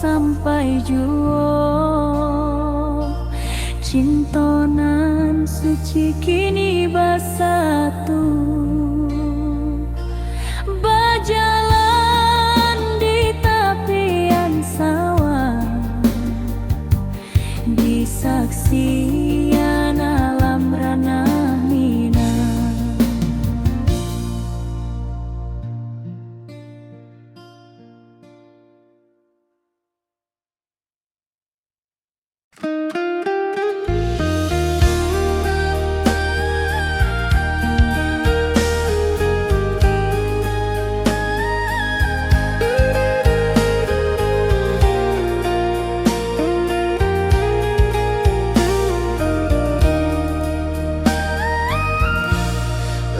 sampai juo, cinto nan suci kini basatu, bajalan di tapian sawah, di saksian alam ranah Minang.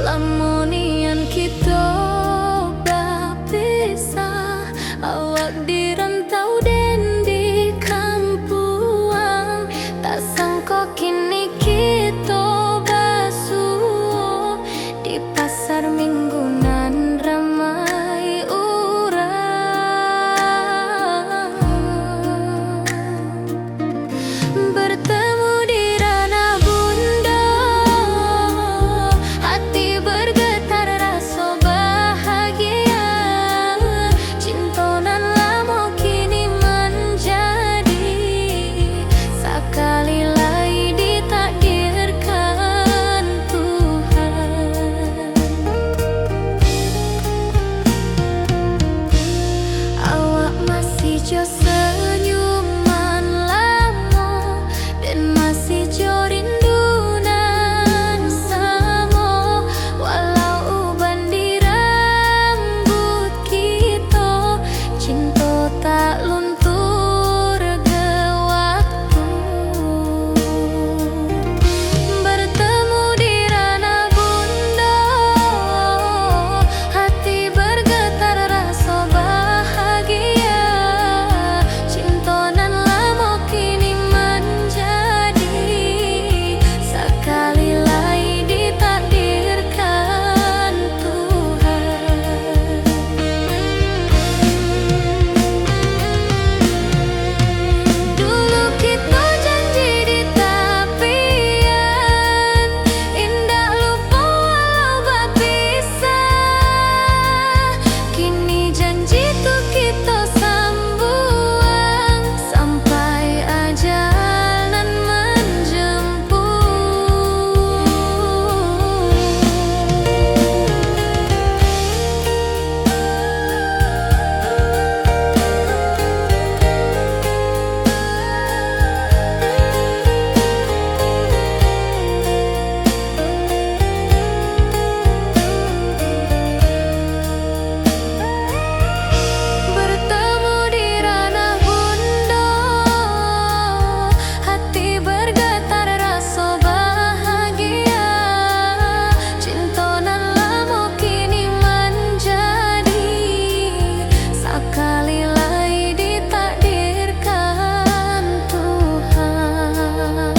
Lamo nian kito bapisah, awak di rantau den di kampuang. Tak sangko kini kito basuo di pasar Minggu nan ramai urang. Bertemu di ranah bundo, hati bergetar raso bahagia. Cinto nan lamo kini manjadi, sakali lai ditakdirkan Tuhan. Awak masih jo senyuman lamo, den masih jo rindu nan samo. Walau uban di rambuik kito, cinto tak luntur ge waktu. Bertemu di ranah bundo, hati bergetar raso bahagia. Cinto nan lamo kini manjadi, sakali lai ditakdirkan Tuhan. Dulu kito janji di tapian, indak lupo walau bapisah. Kini janji tu kito sambuang, sampai ajal nan manjemput. Bertemu di ranah bundo, hati bergetar raso bahagia. Cinto nan lamo kini manjadi, sakali lai ditakdirkan Tuhan.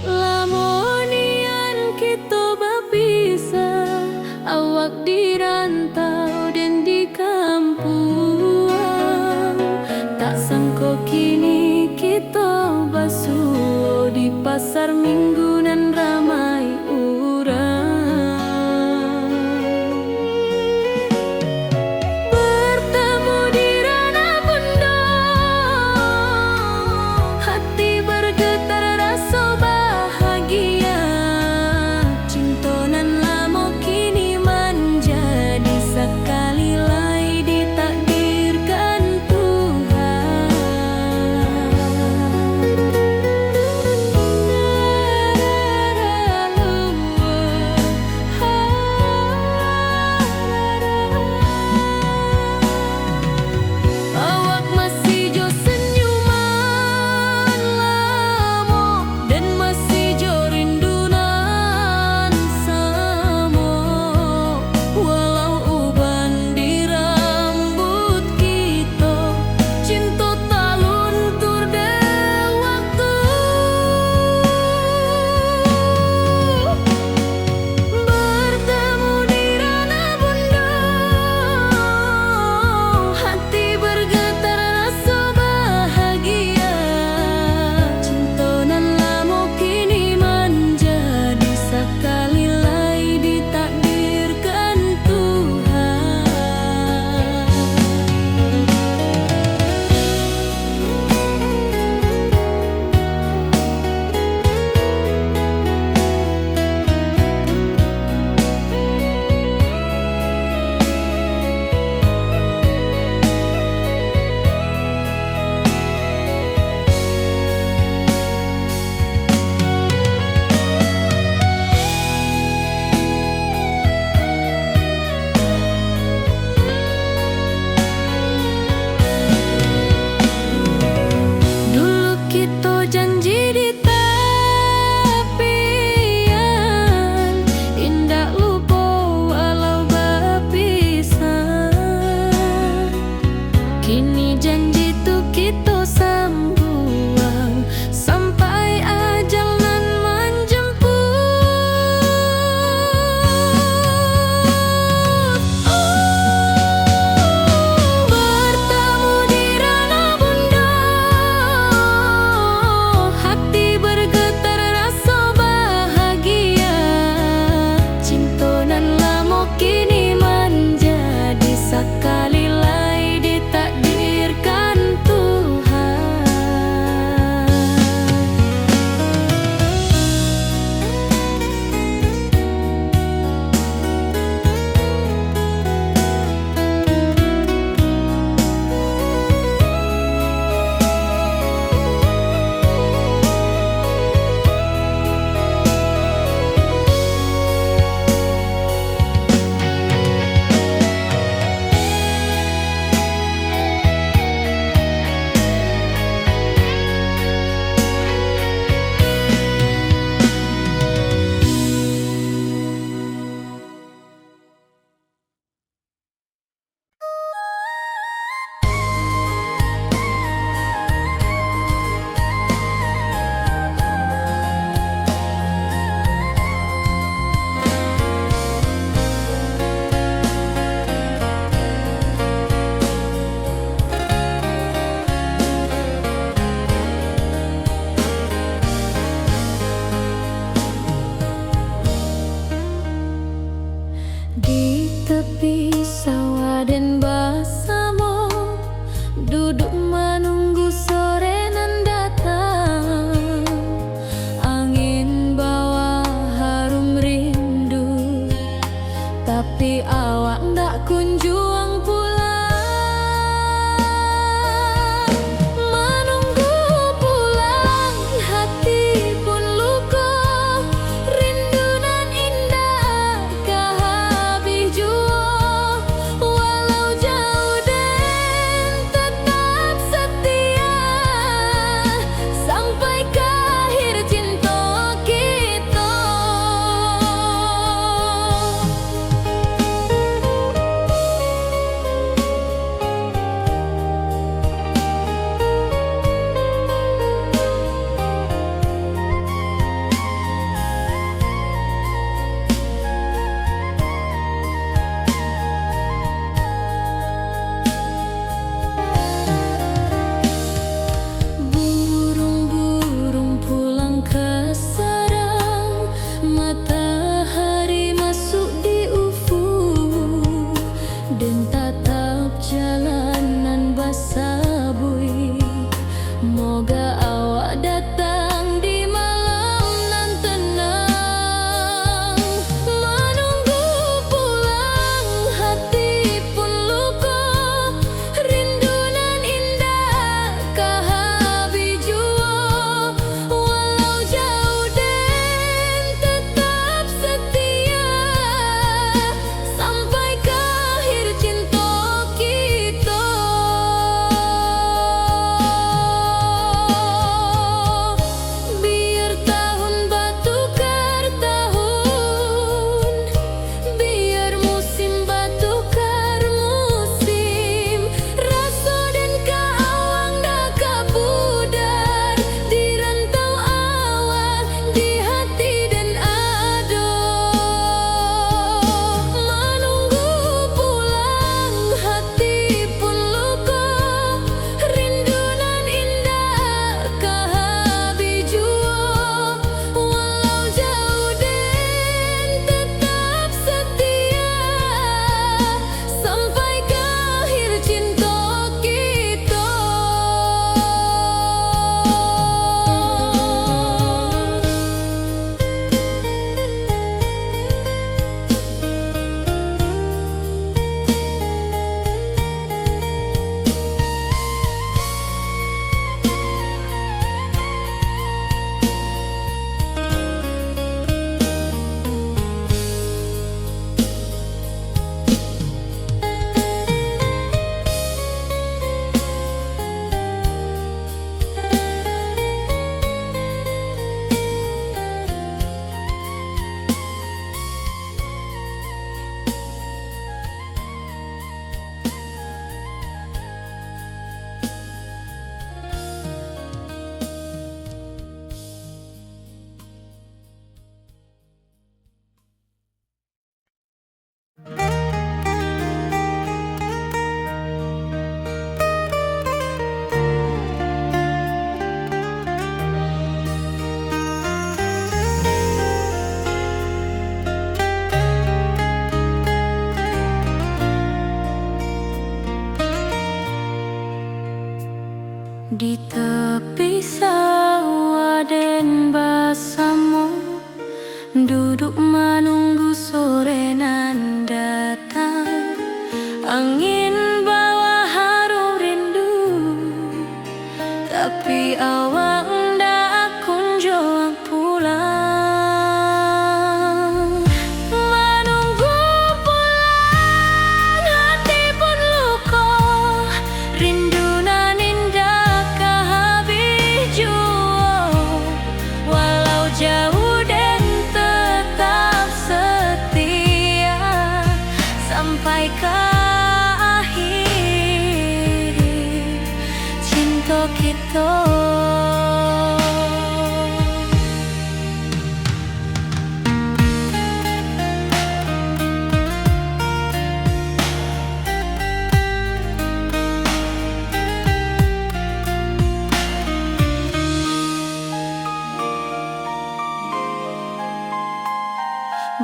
Lamo nian kito bapisah, awak di rantau den di kampuang. Tak sangko kini kito basuo di pasar Minggu nan ramai urang. Bertemu di ranah bundo, hati bergetar raso bahagia. Cinto nan lamo kini manjadi, sakali lai ditakdirkan Tuhan.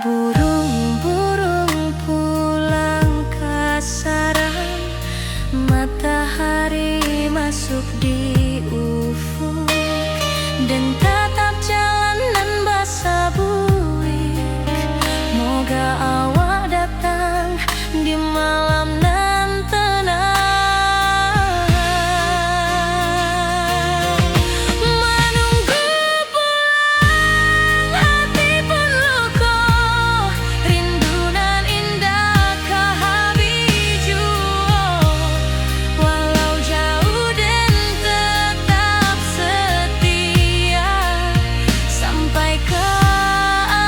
Burung-burung pulang ka sarang, matahari masuk di ufuk, den tatap jalan nan basabuik. Moga awak datang di malam nan tenang. Manunggu pulang hati pun luko, rindu nan indak ka habih juo. Walau jauh den tetap setia sampai ka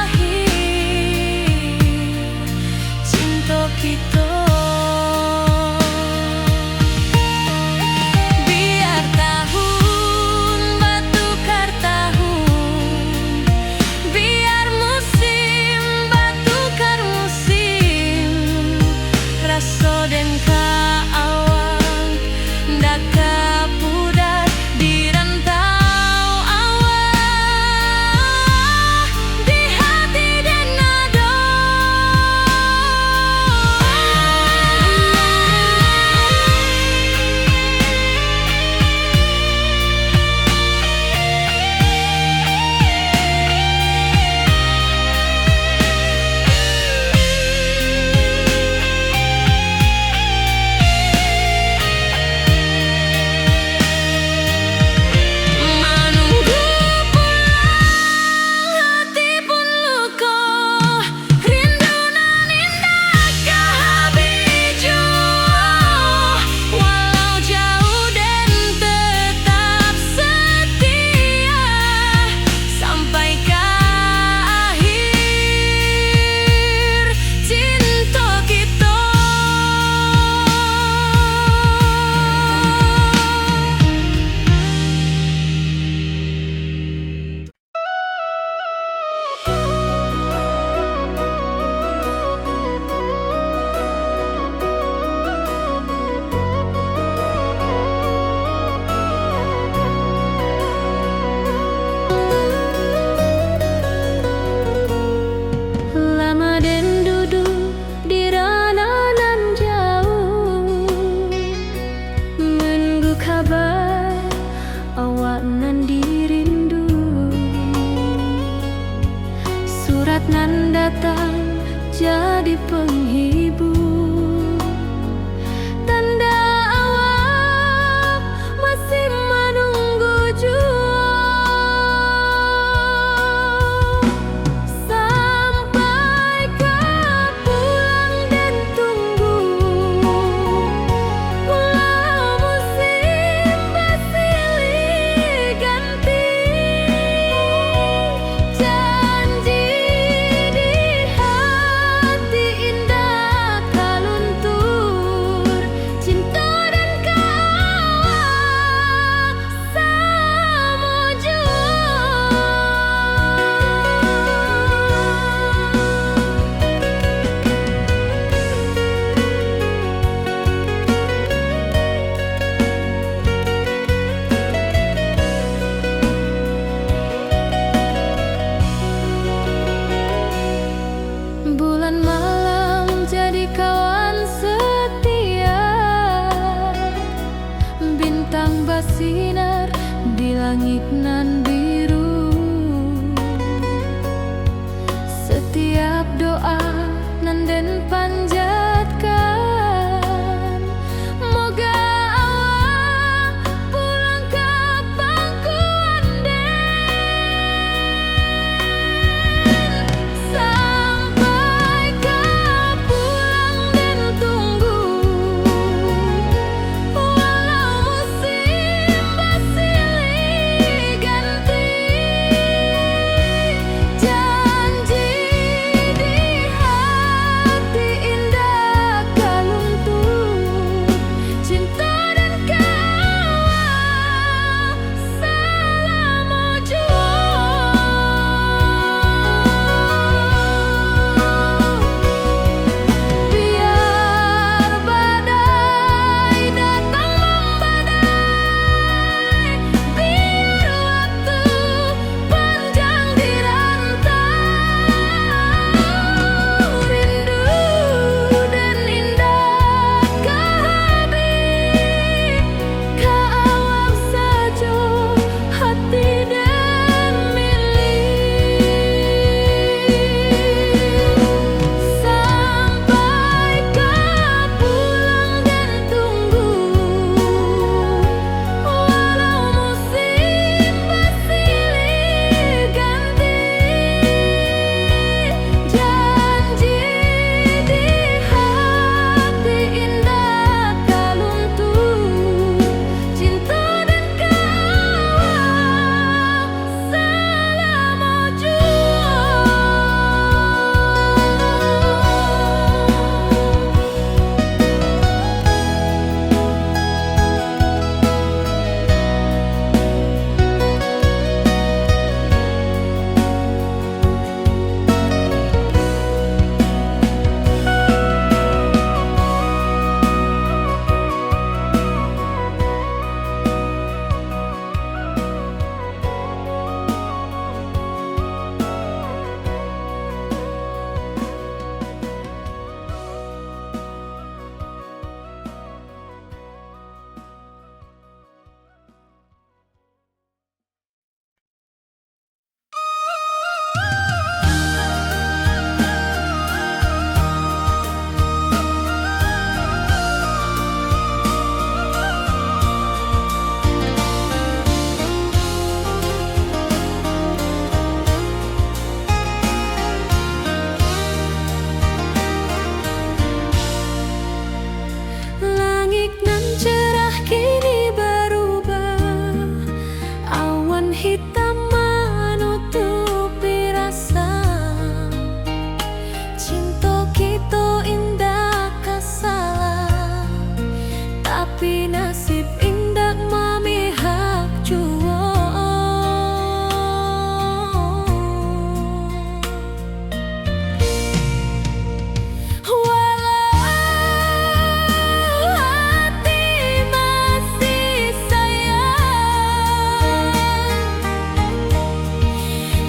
akhir cinto kito. Biar tahun batukar tahun, biar musim batukar musim, raso den ka awak ndak ka pudar di rantau awak, di hati den ado. Manunggu pulang hati pun luko, rindu nan indak ka habih juo. Walau jauh den tetap setia sampai ka akhir cinto kito. Lama den duduak di rano nan jauah, manunggu kaba awak nan dirindu. Surat nan datang jadi panghibur, tanda awak masih manunggu juo. Sampai ka pulang den tunggu, walau musim basilih ganti, janji di hati indak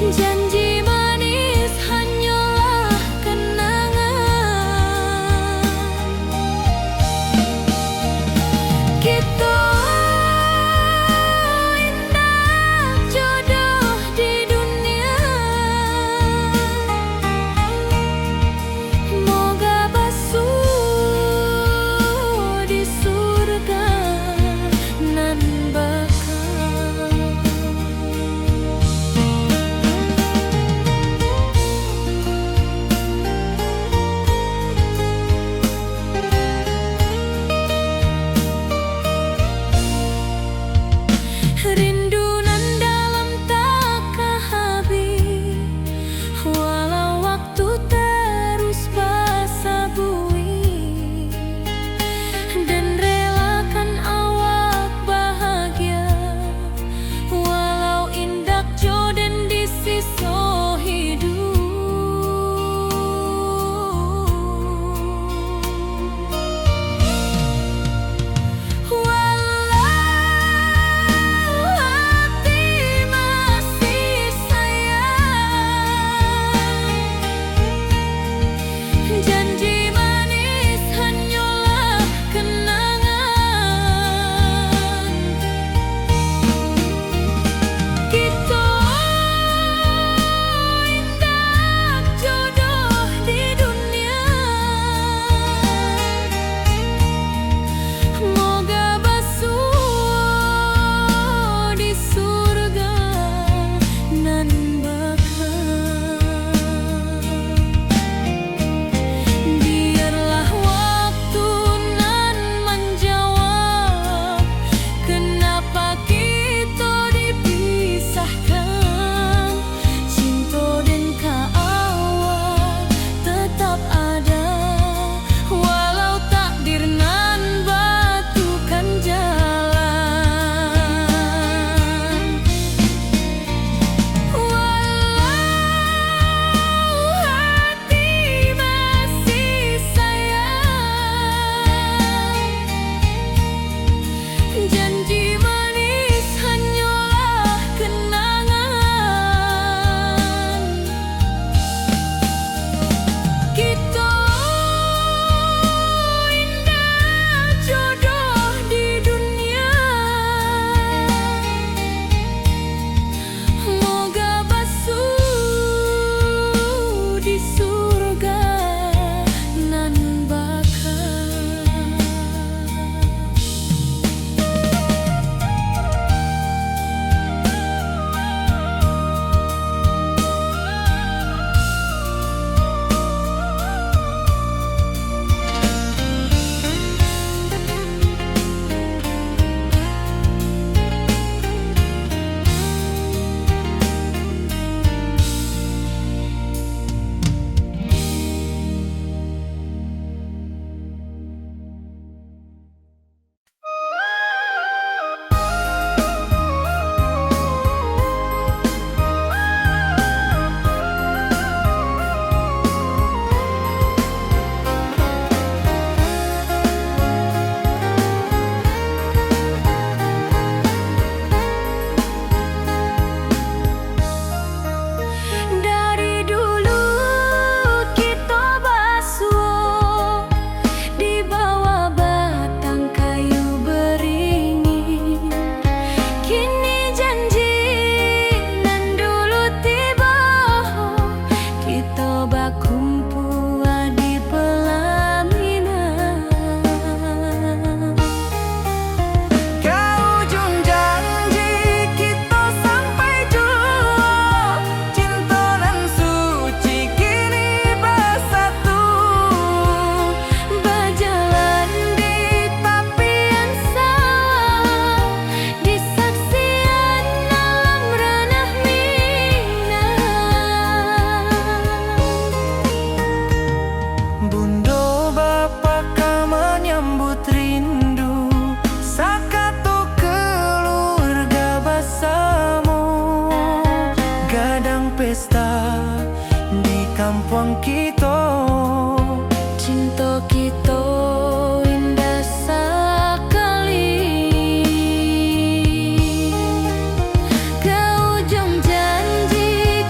Janji manis hanyolah kenangan. Kito indak jodoh di dunia. Moga basuo di surga nan baka. Rindu nan dalam tak ka habih, walau waktu taruih basabuik. Den relakan awak bahagia, walau indak jo den di siso hiduik. Walau hati masih sayang, janji manis hanyolah kenangan. Kito indak jodoh di dunia. Moga basuo di surga nan baka. Biarlah waktu nan manjawab, kenapa kito dipisahkan. Cinto den ka awak tetap ada, walau takdir nan batukan jalan. Walau hati masih sayang, janji manis hanyolah kenangan. Kito indak jodoh di dunia. Moga basuo di surga nan baka. Dari dulu kito basuo di bawah batang kayu beringin. Kini janji nan dulu tibo, kito bakumpua di pelaminan. Ka ujung janji kito sampai juo, cinto nan suci kini basatu. Bajalan di tapian sawah, di saksian alam ranah Minang. Bundo bapa ka manyambut rindu, sakato keluarga basamo. Gadang pesta di kampuang kito, cinto kito indah sakali. Ka ujung janji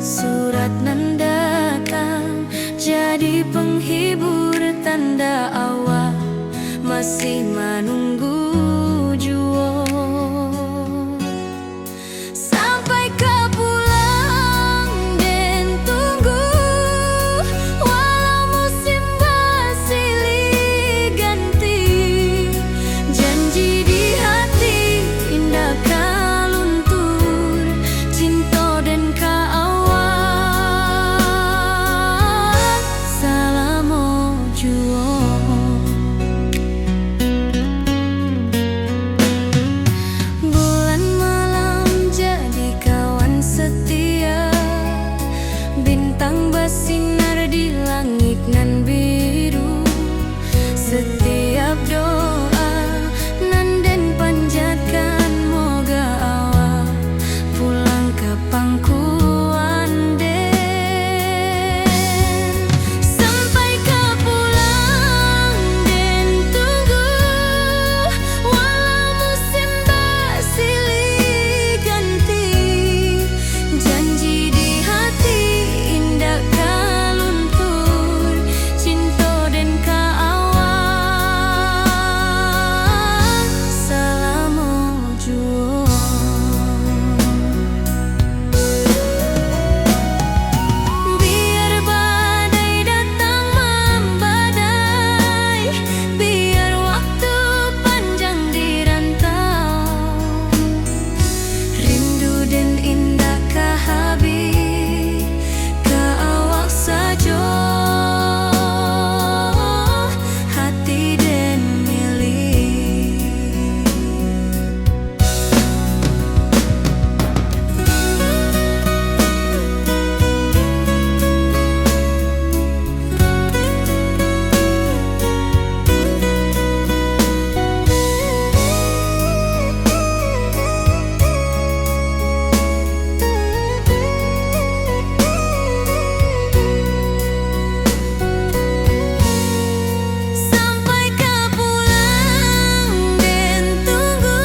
Surat nan datang jadi penghibur, tanda awak masih manunggu juo. Sampai ka pulang den tunggu, walau musim basilih ganti. Janji di hati indak ka luntur, cinto den ka awak salamo juo. Bulan malam jadi kawan setia, bintang basinar di langik nan biru. Satiap doa nan den panjatkan, moga awak pulang ka pangkuan den. Sampai ka pulang den tunggu, walau musim basilih ganti. Janji di hati indak ka luntur, cinto den ka awak salamo juo. Biar badai datang mambadai, biar waktu panjang di rantau, rindu den indak ka habih, ka awak sajo hati den milik. Sampai ka pulang den tunggu,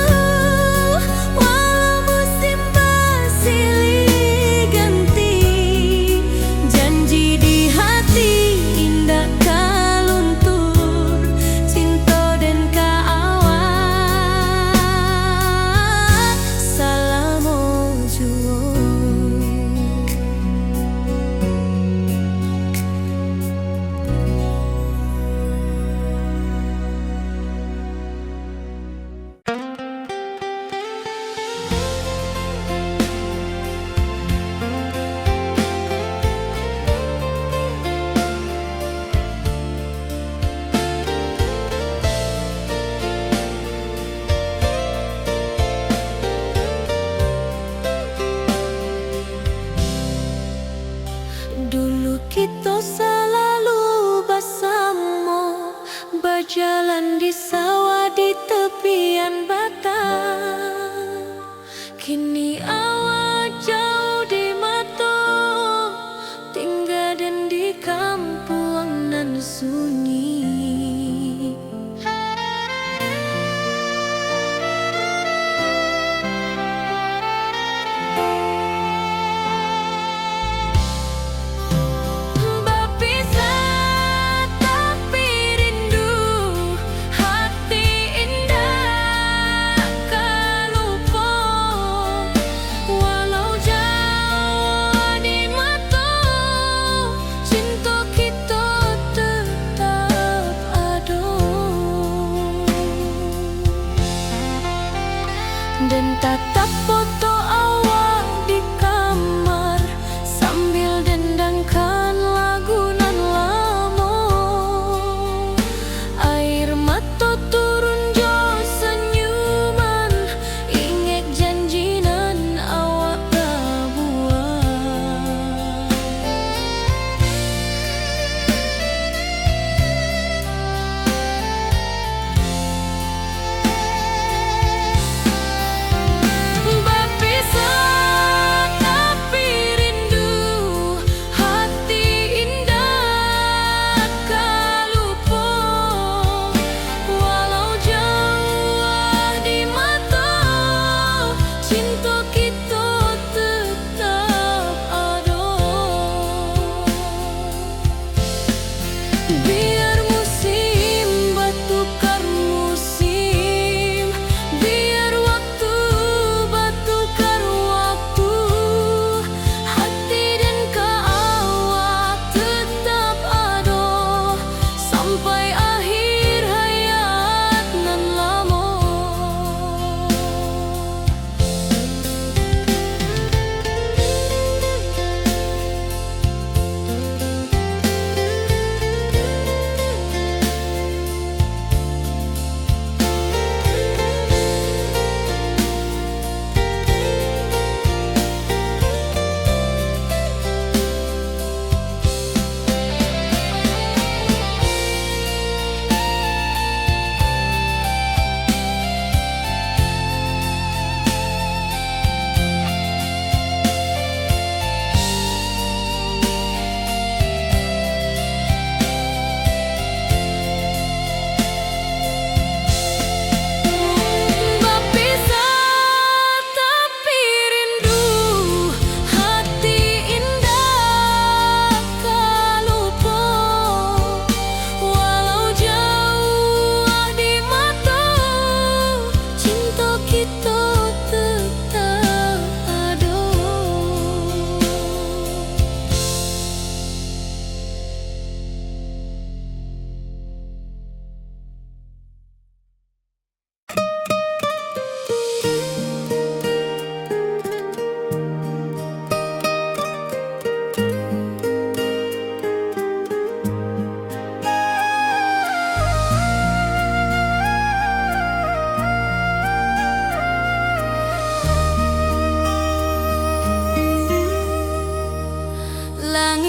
walau musim basilih ganti. Janji di hati indak ka luntur, cinto den ka awak salamo juo. Dulu kito salalu basamo, bajalan di sawah di tepian batang. Kini awak jauah di mato, tingga den di kampuang nan sunyi. Bapisah tapi rindu, hati indak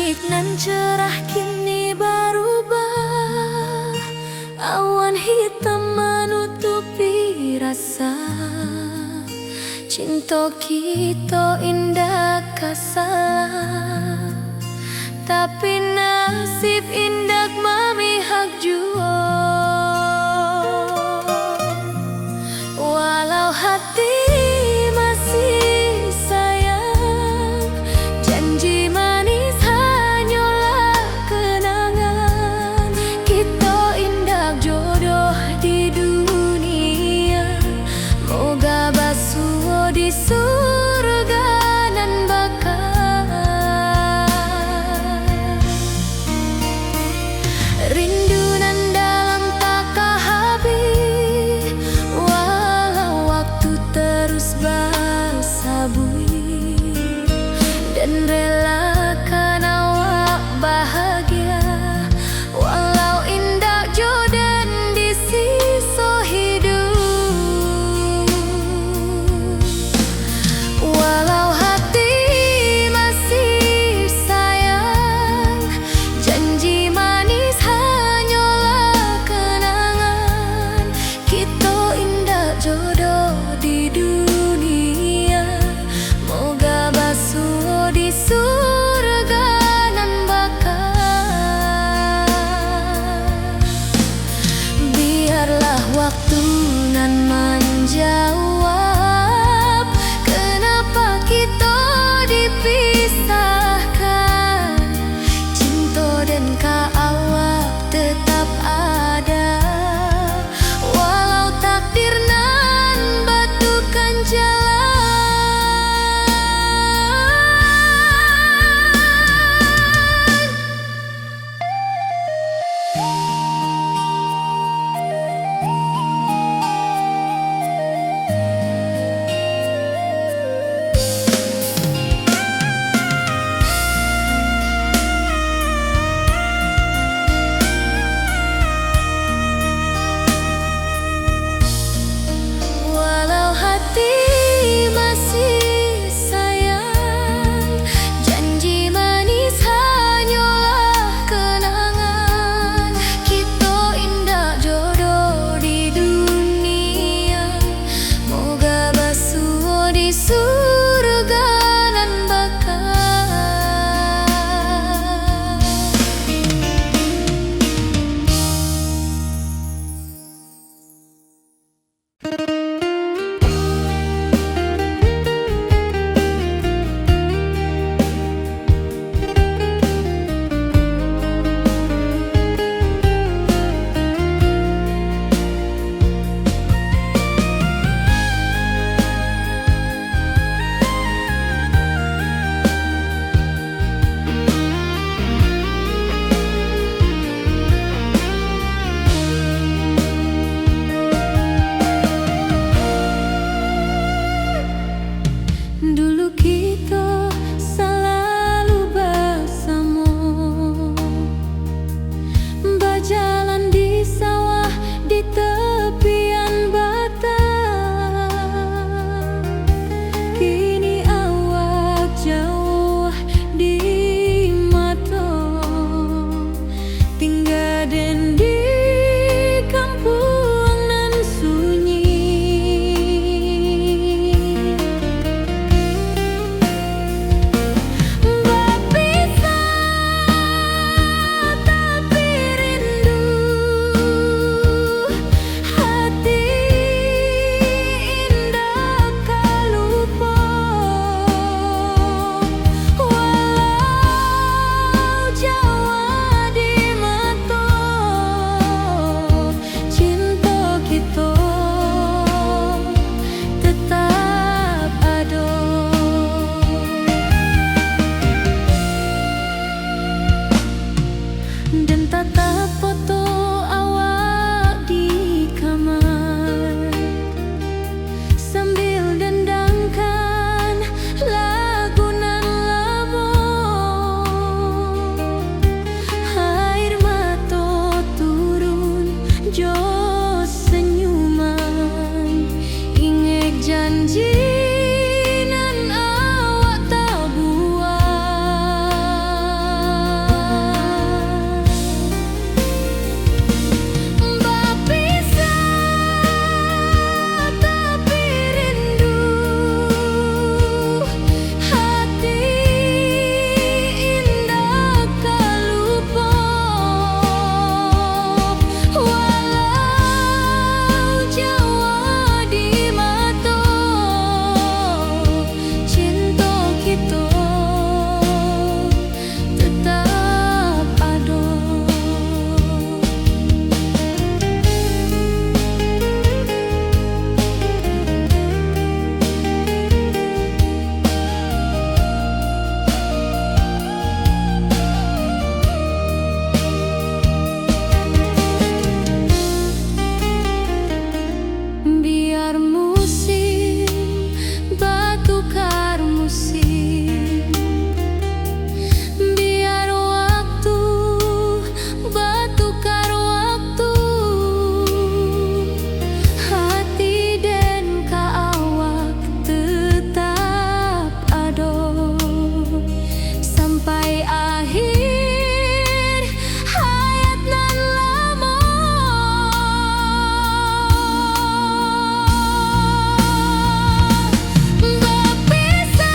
Nan cerah kini barubah, awan hitam manutupi rasa. Cinto kito indak ka salah, tapi nasib indak mamihak juo. Walau hati masih sayang, janji manis hanyolah kenangan. Kito indak jodoh di dunia, moga basuo di surga nan baka. Akhir hayat nan lamo bapisah,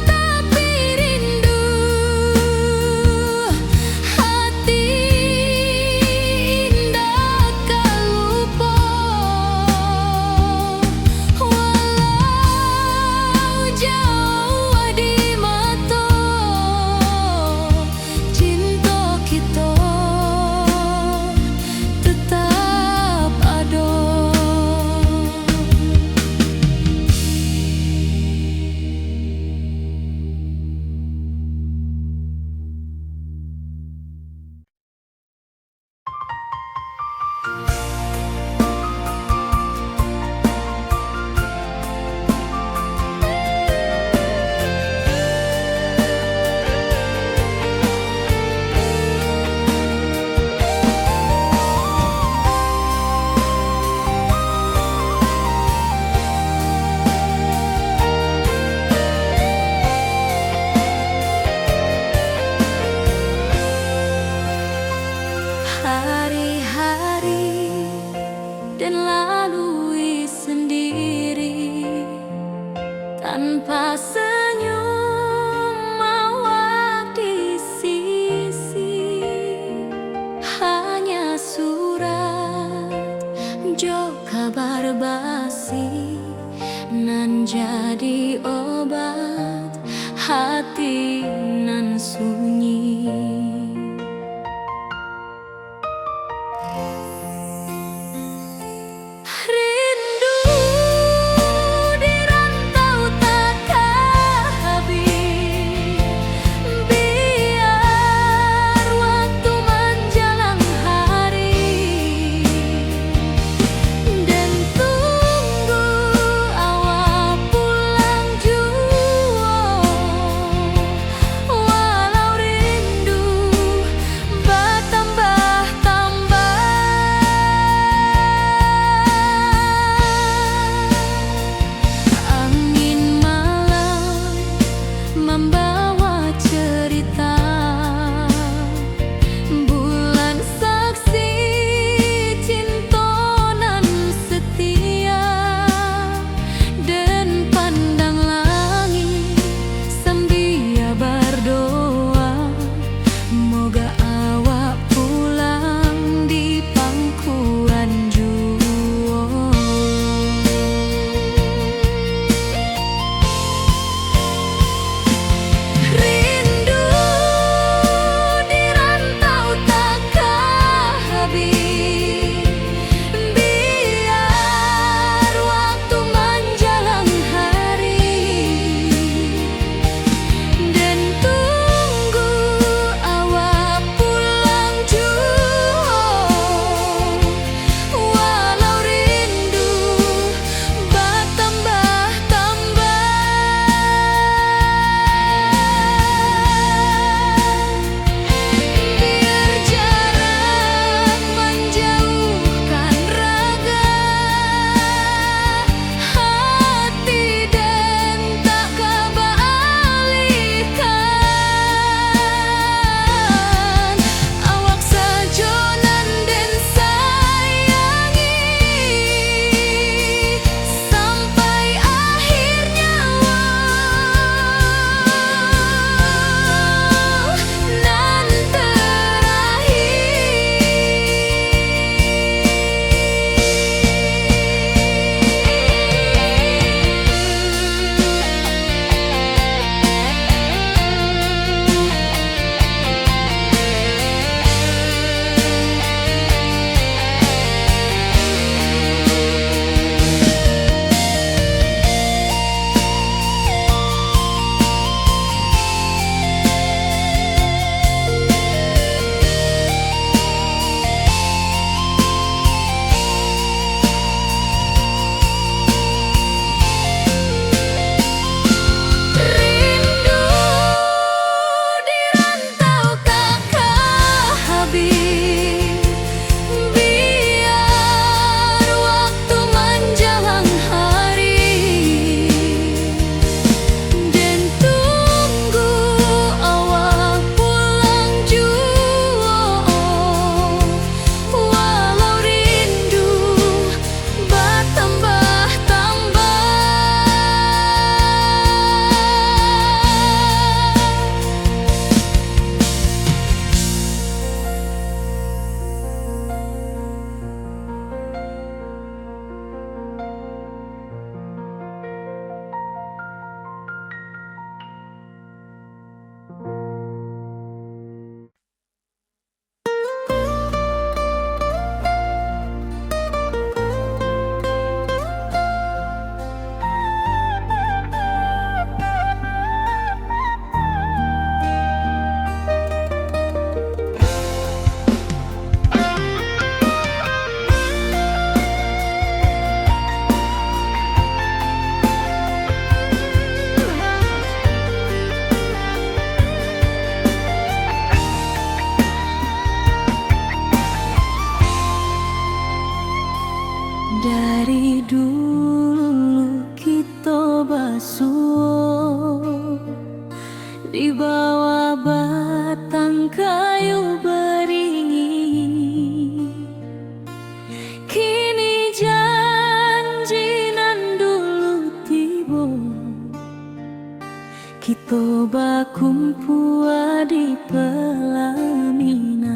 tapi rindu hati indak ka lupo. Walau jauah di mato, cinto kito tetap ado. Hari-hari den lalui sendiri, tanpa senyum awak di sisi. Hanya surat jo kabar basi, nan jadi obat hati nan sunyi. Rindu di rantau takah habih, biar waktu manjalang hari, den tunggu awak pulang juo. Walau rindu batambah-tambah, angin malam mambawa cerita. Bulan saksi cinto nan setia, den pandang langik sambia bardoa, moga awak pulang di pangkuan juo. Bawa batang kayu baringin, kini janji nan dulu tibo. Kito bakumpua di palaminan.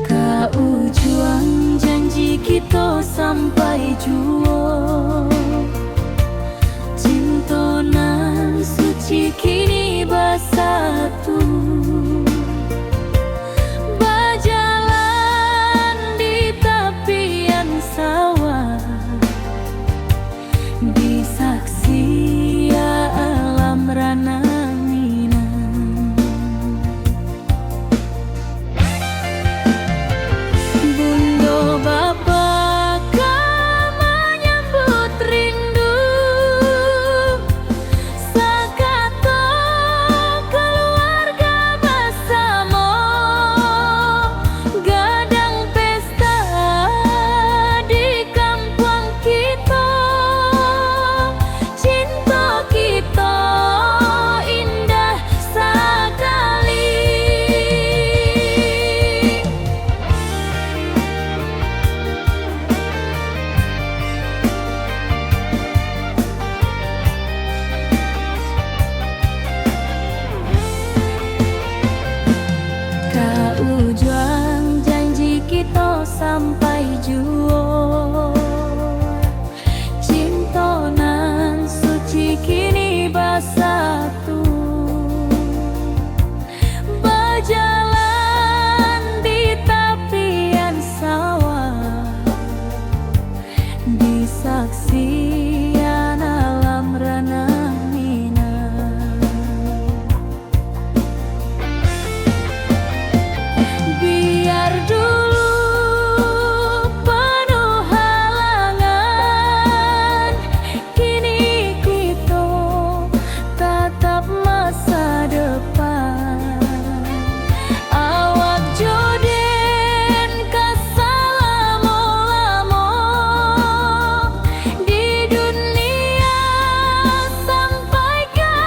Ka ujuang janji kito sampai juo. Cinto nan suci kini basatu. Bajalan di tapian sawah, di saksi alam ranah Minang. Bundo bapa ka manyambut rindu, sakato kaluarga basamo, gadang pesta di kampuang kito. Cinto kito indah sakali. Ka ujuang janji kito sampai juo. Cinto nan suci kini basatu. Bajalan di tapian sawah, di saksian alam ranah Minang. Biar dulu panuh halangan, kini kito tatap masa depan. Awak jo den ka salamo-lamo di dunia sampai ka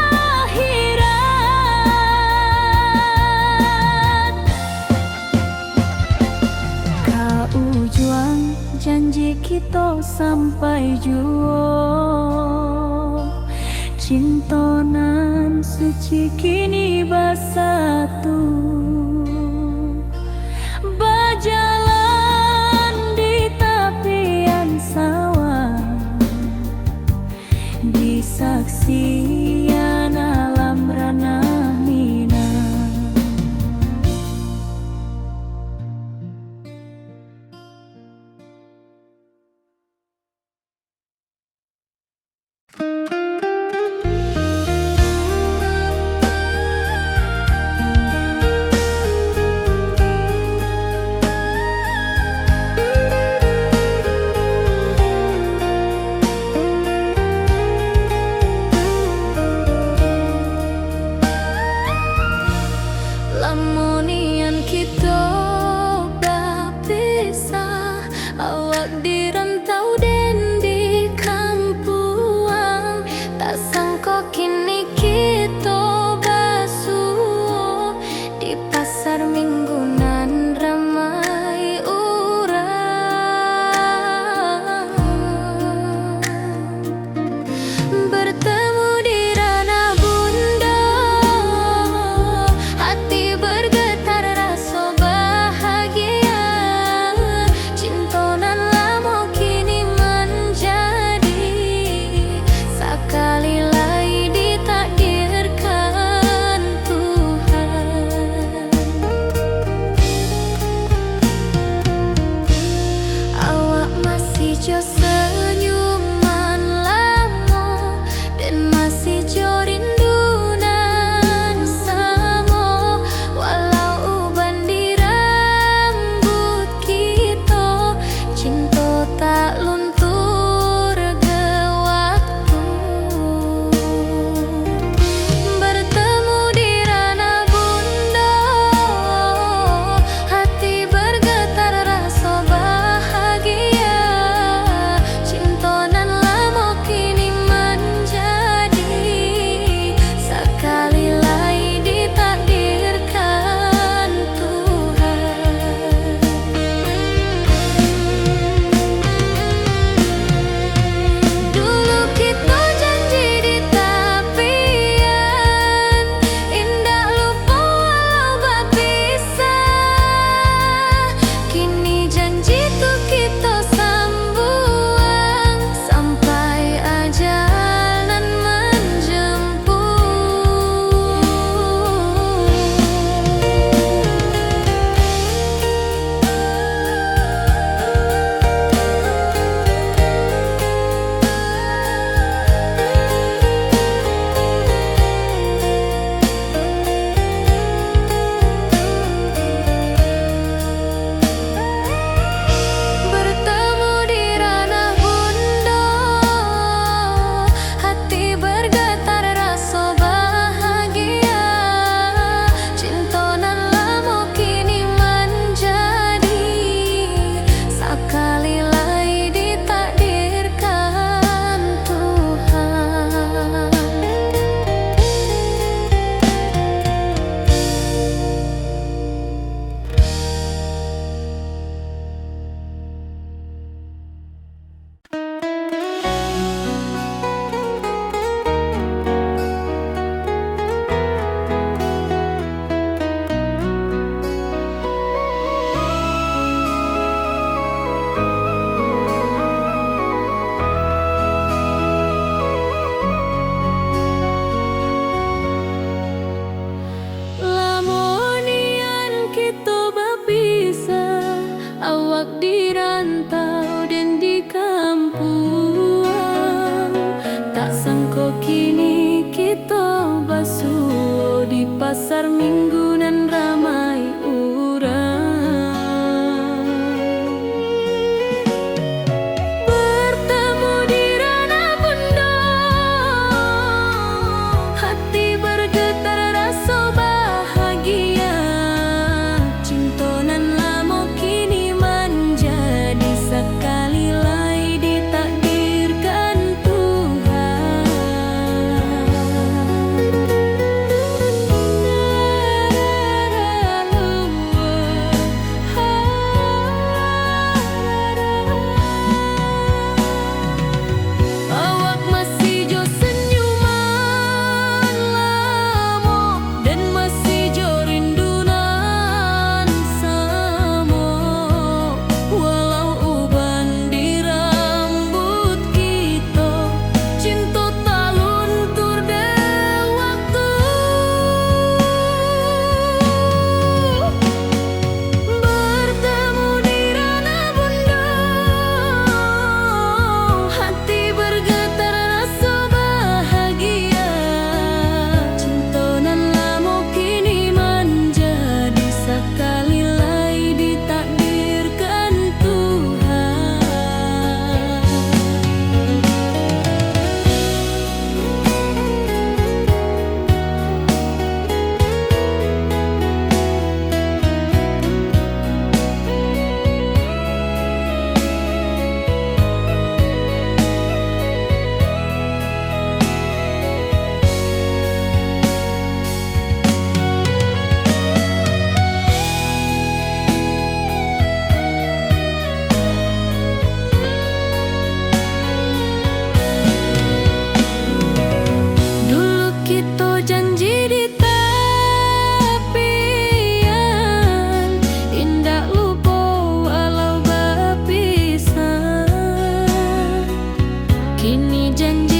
akhirat. Ka ujuang janji kito sampai juo. Cinto nan suci kini basatu. Bajalan di tapian sawah, di saksian alam ranah Minang. Kini kito basuo di pasar Minggu nan ramai urang. Bertemu di ranah bundo, hati bergetar raso bahagia. Cinto nan lamo kini manjadi sakali lai ditakdirkan Tuhan. Awak masih jo senyuman lamo, dan masih jo rindu nan samo. Walau uban di rambuik kito, cinto taluntur dek wakatu. Bertemu di ranah bundo, hati bergetar raso bahagia. Cinto nan lamo kini manjadi sakali lai ditakdirkan Tuhan. Dulu kito janji di tapian, indak lupo walau bapisah. Kini janji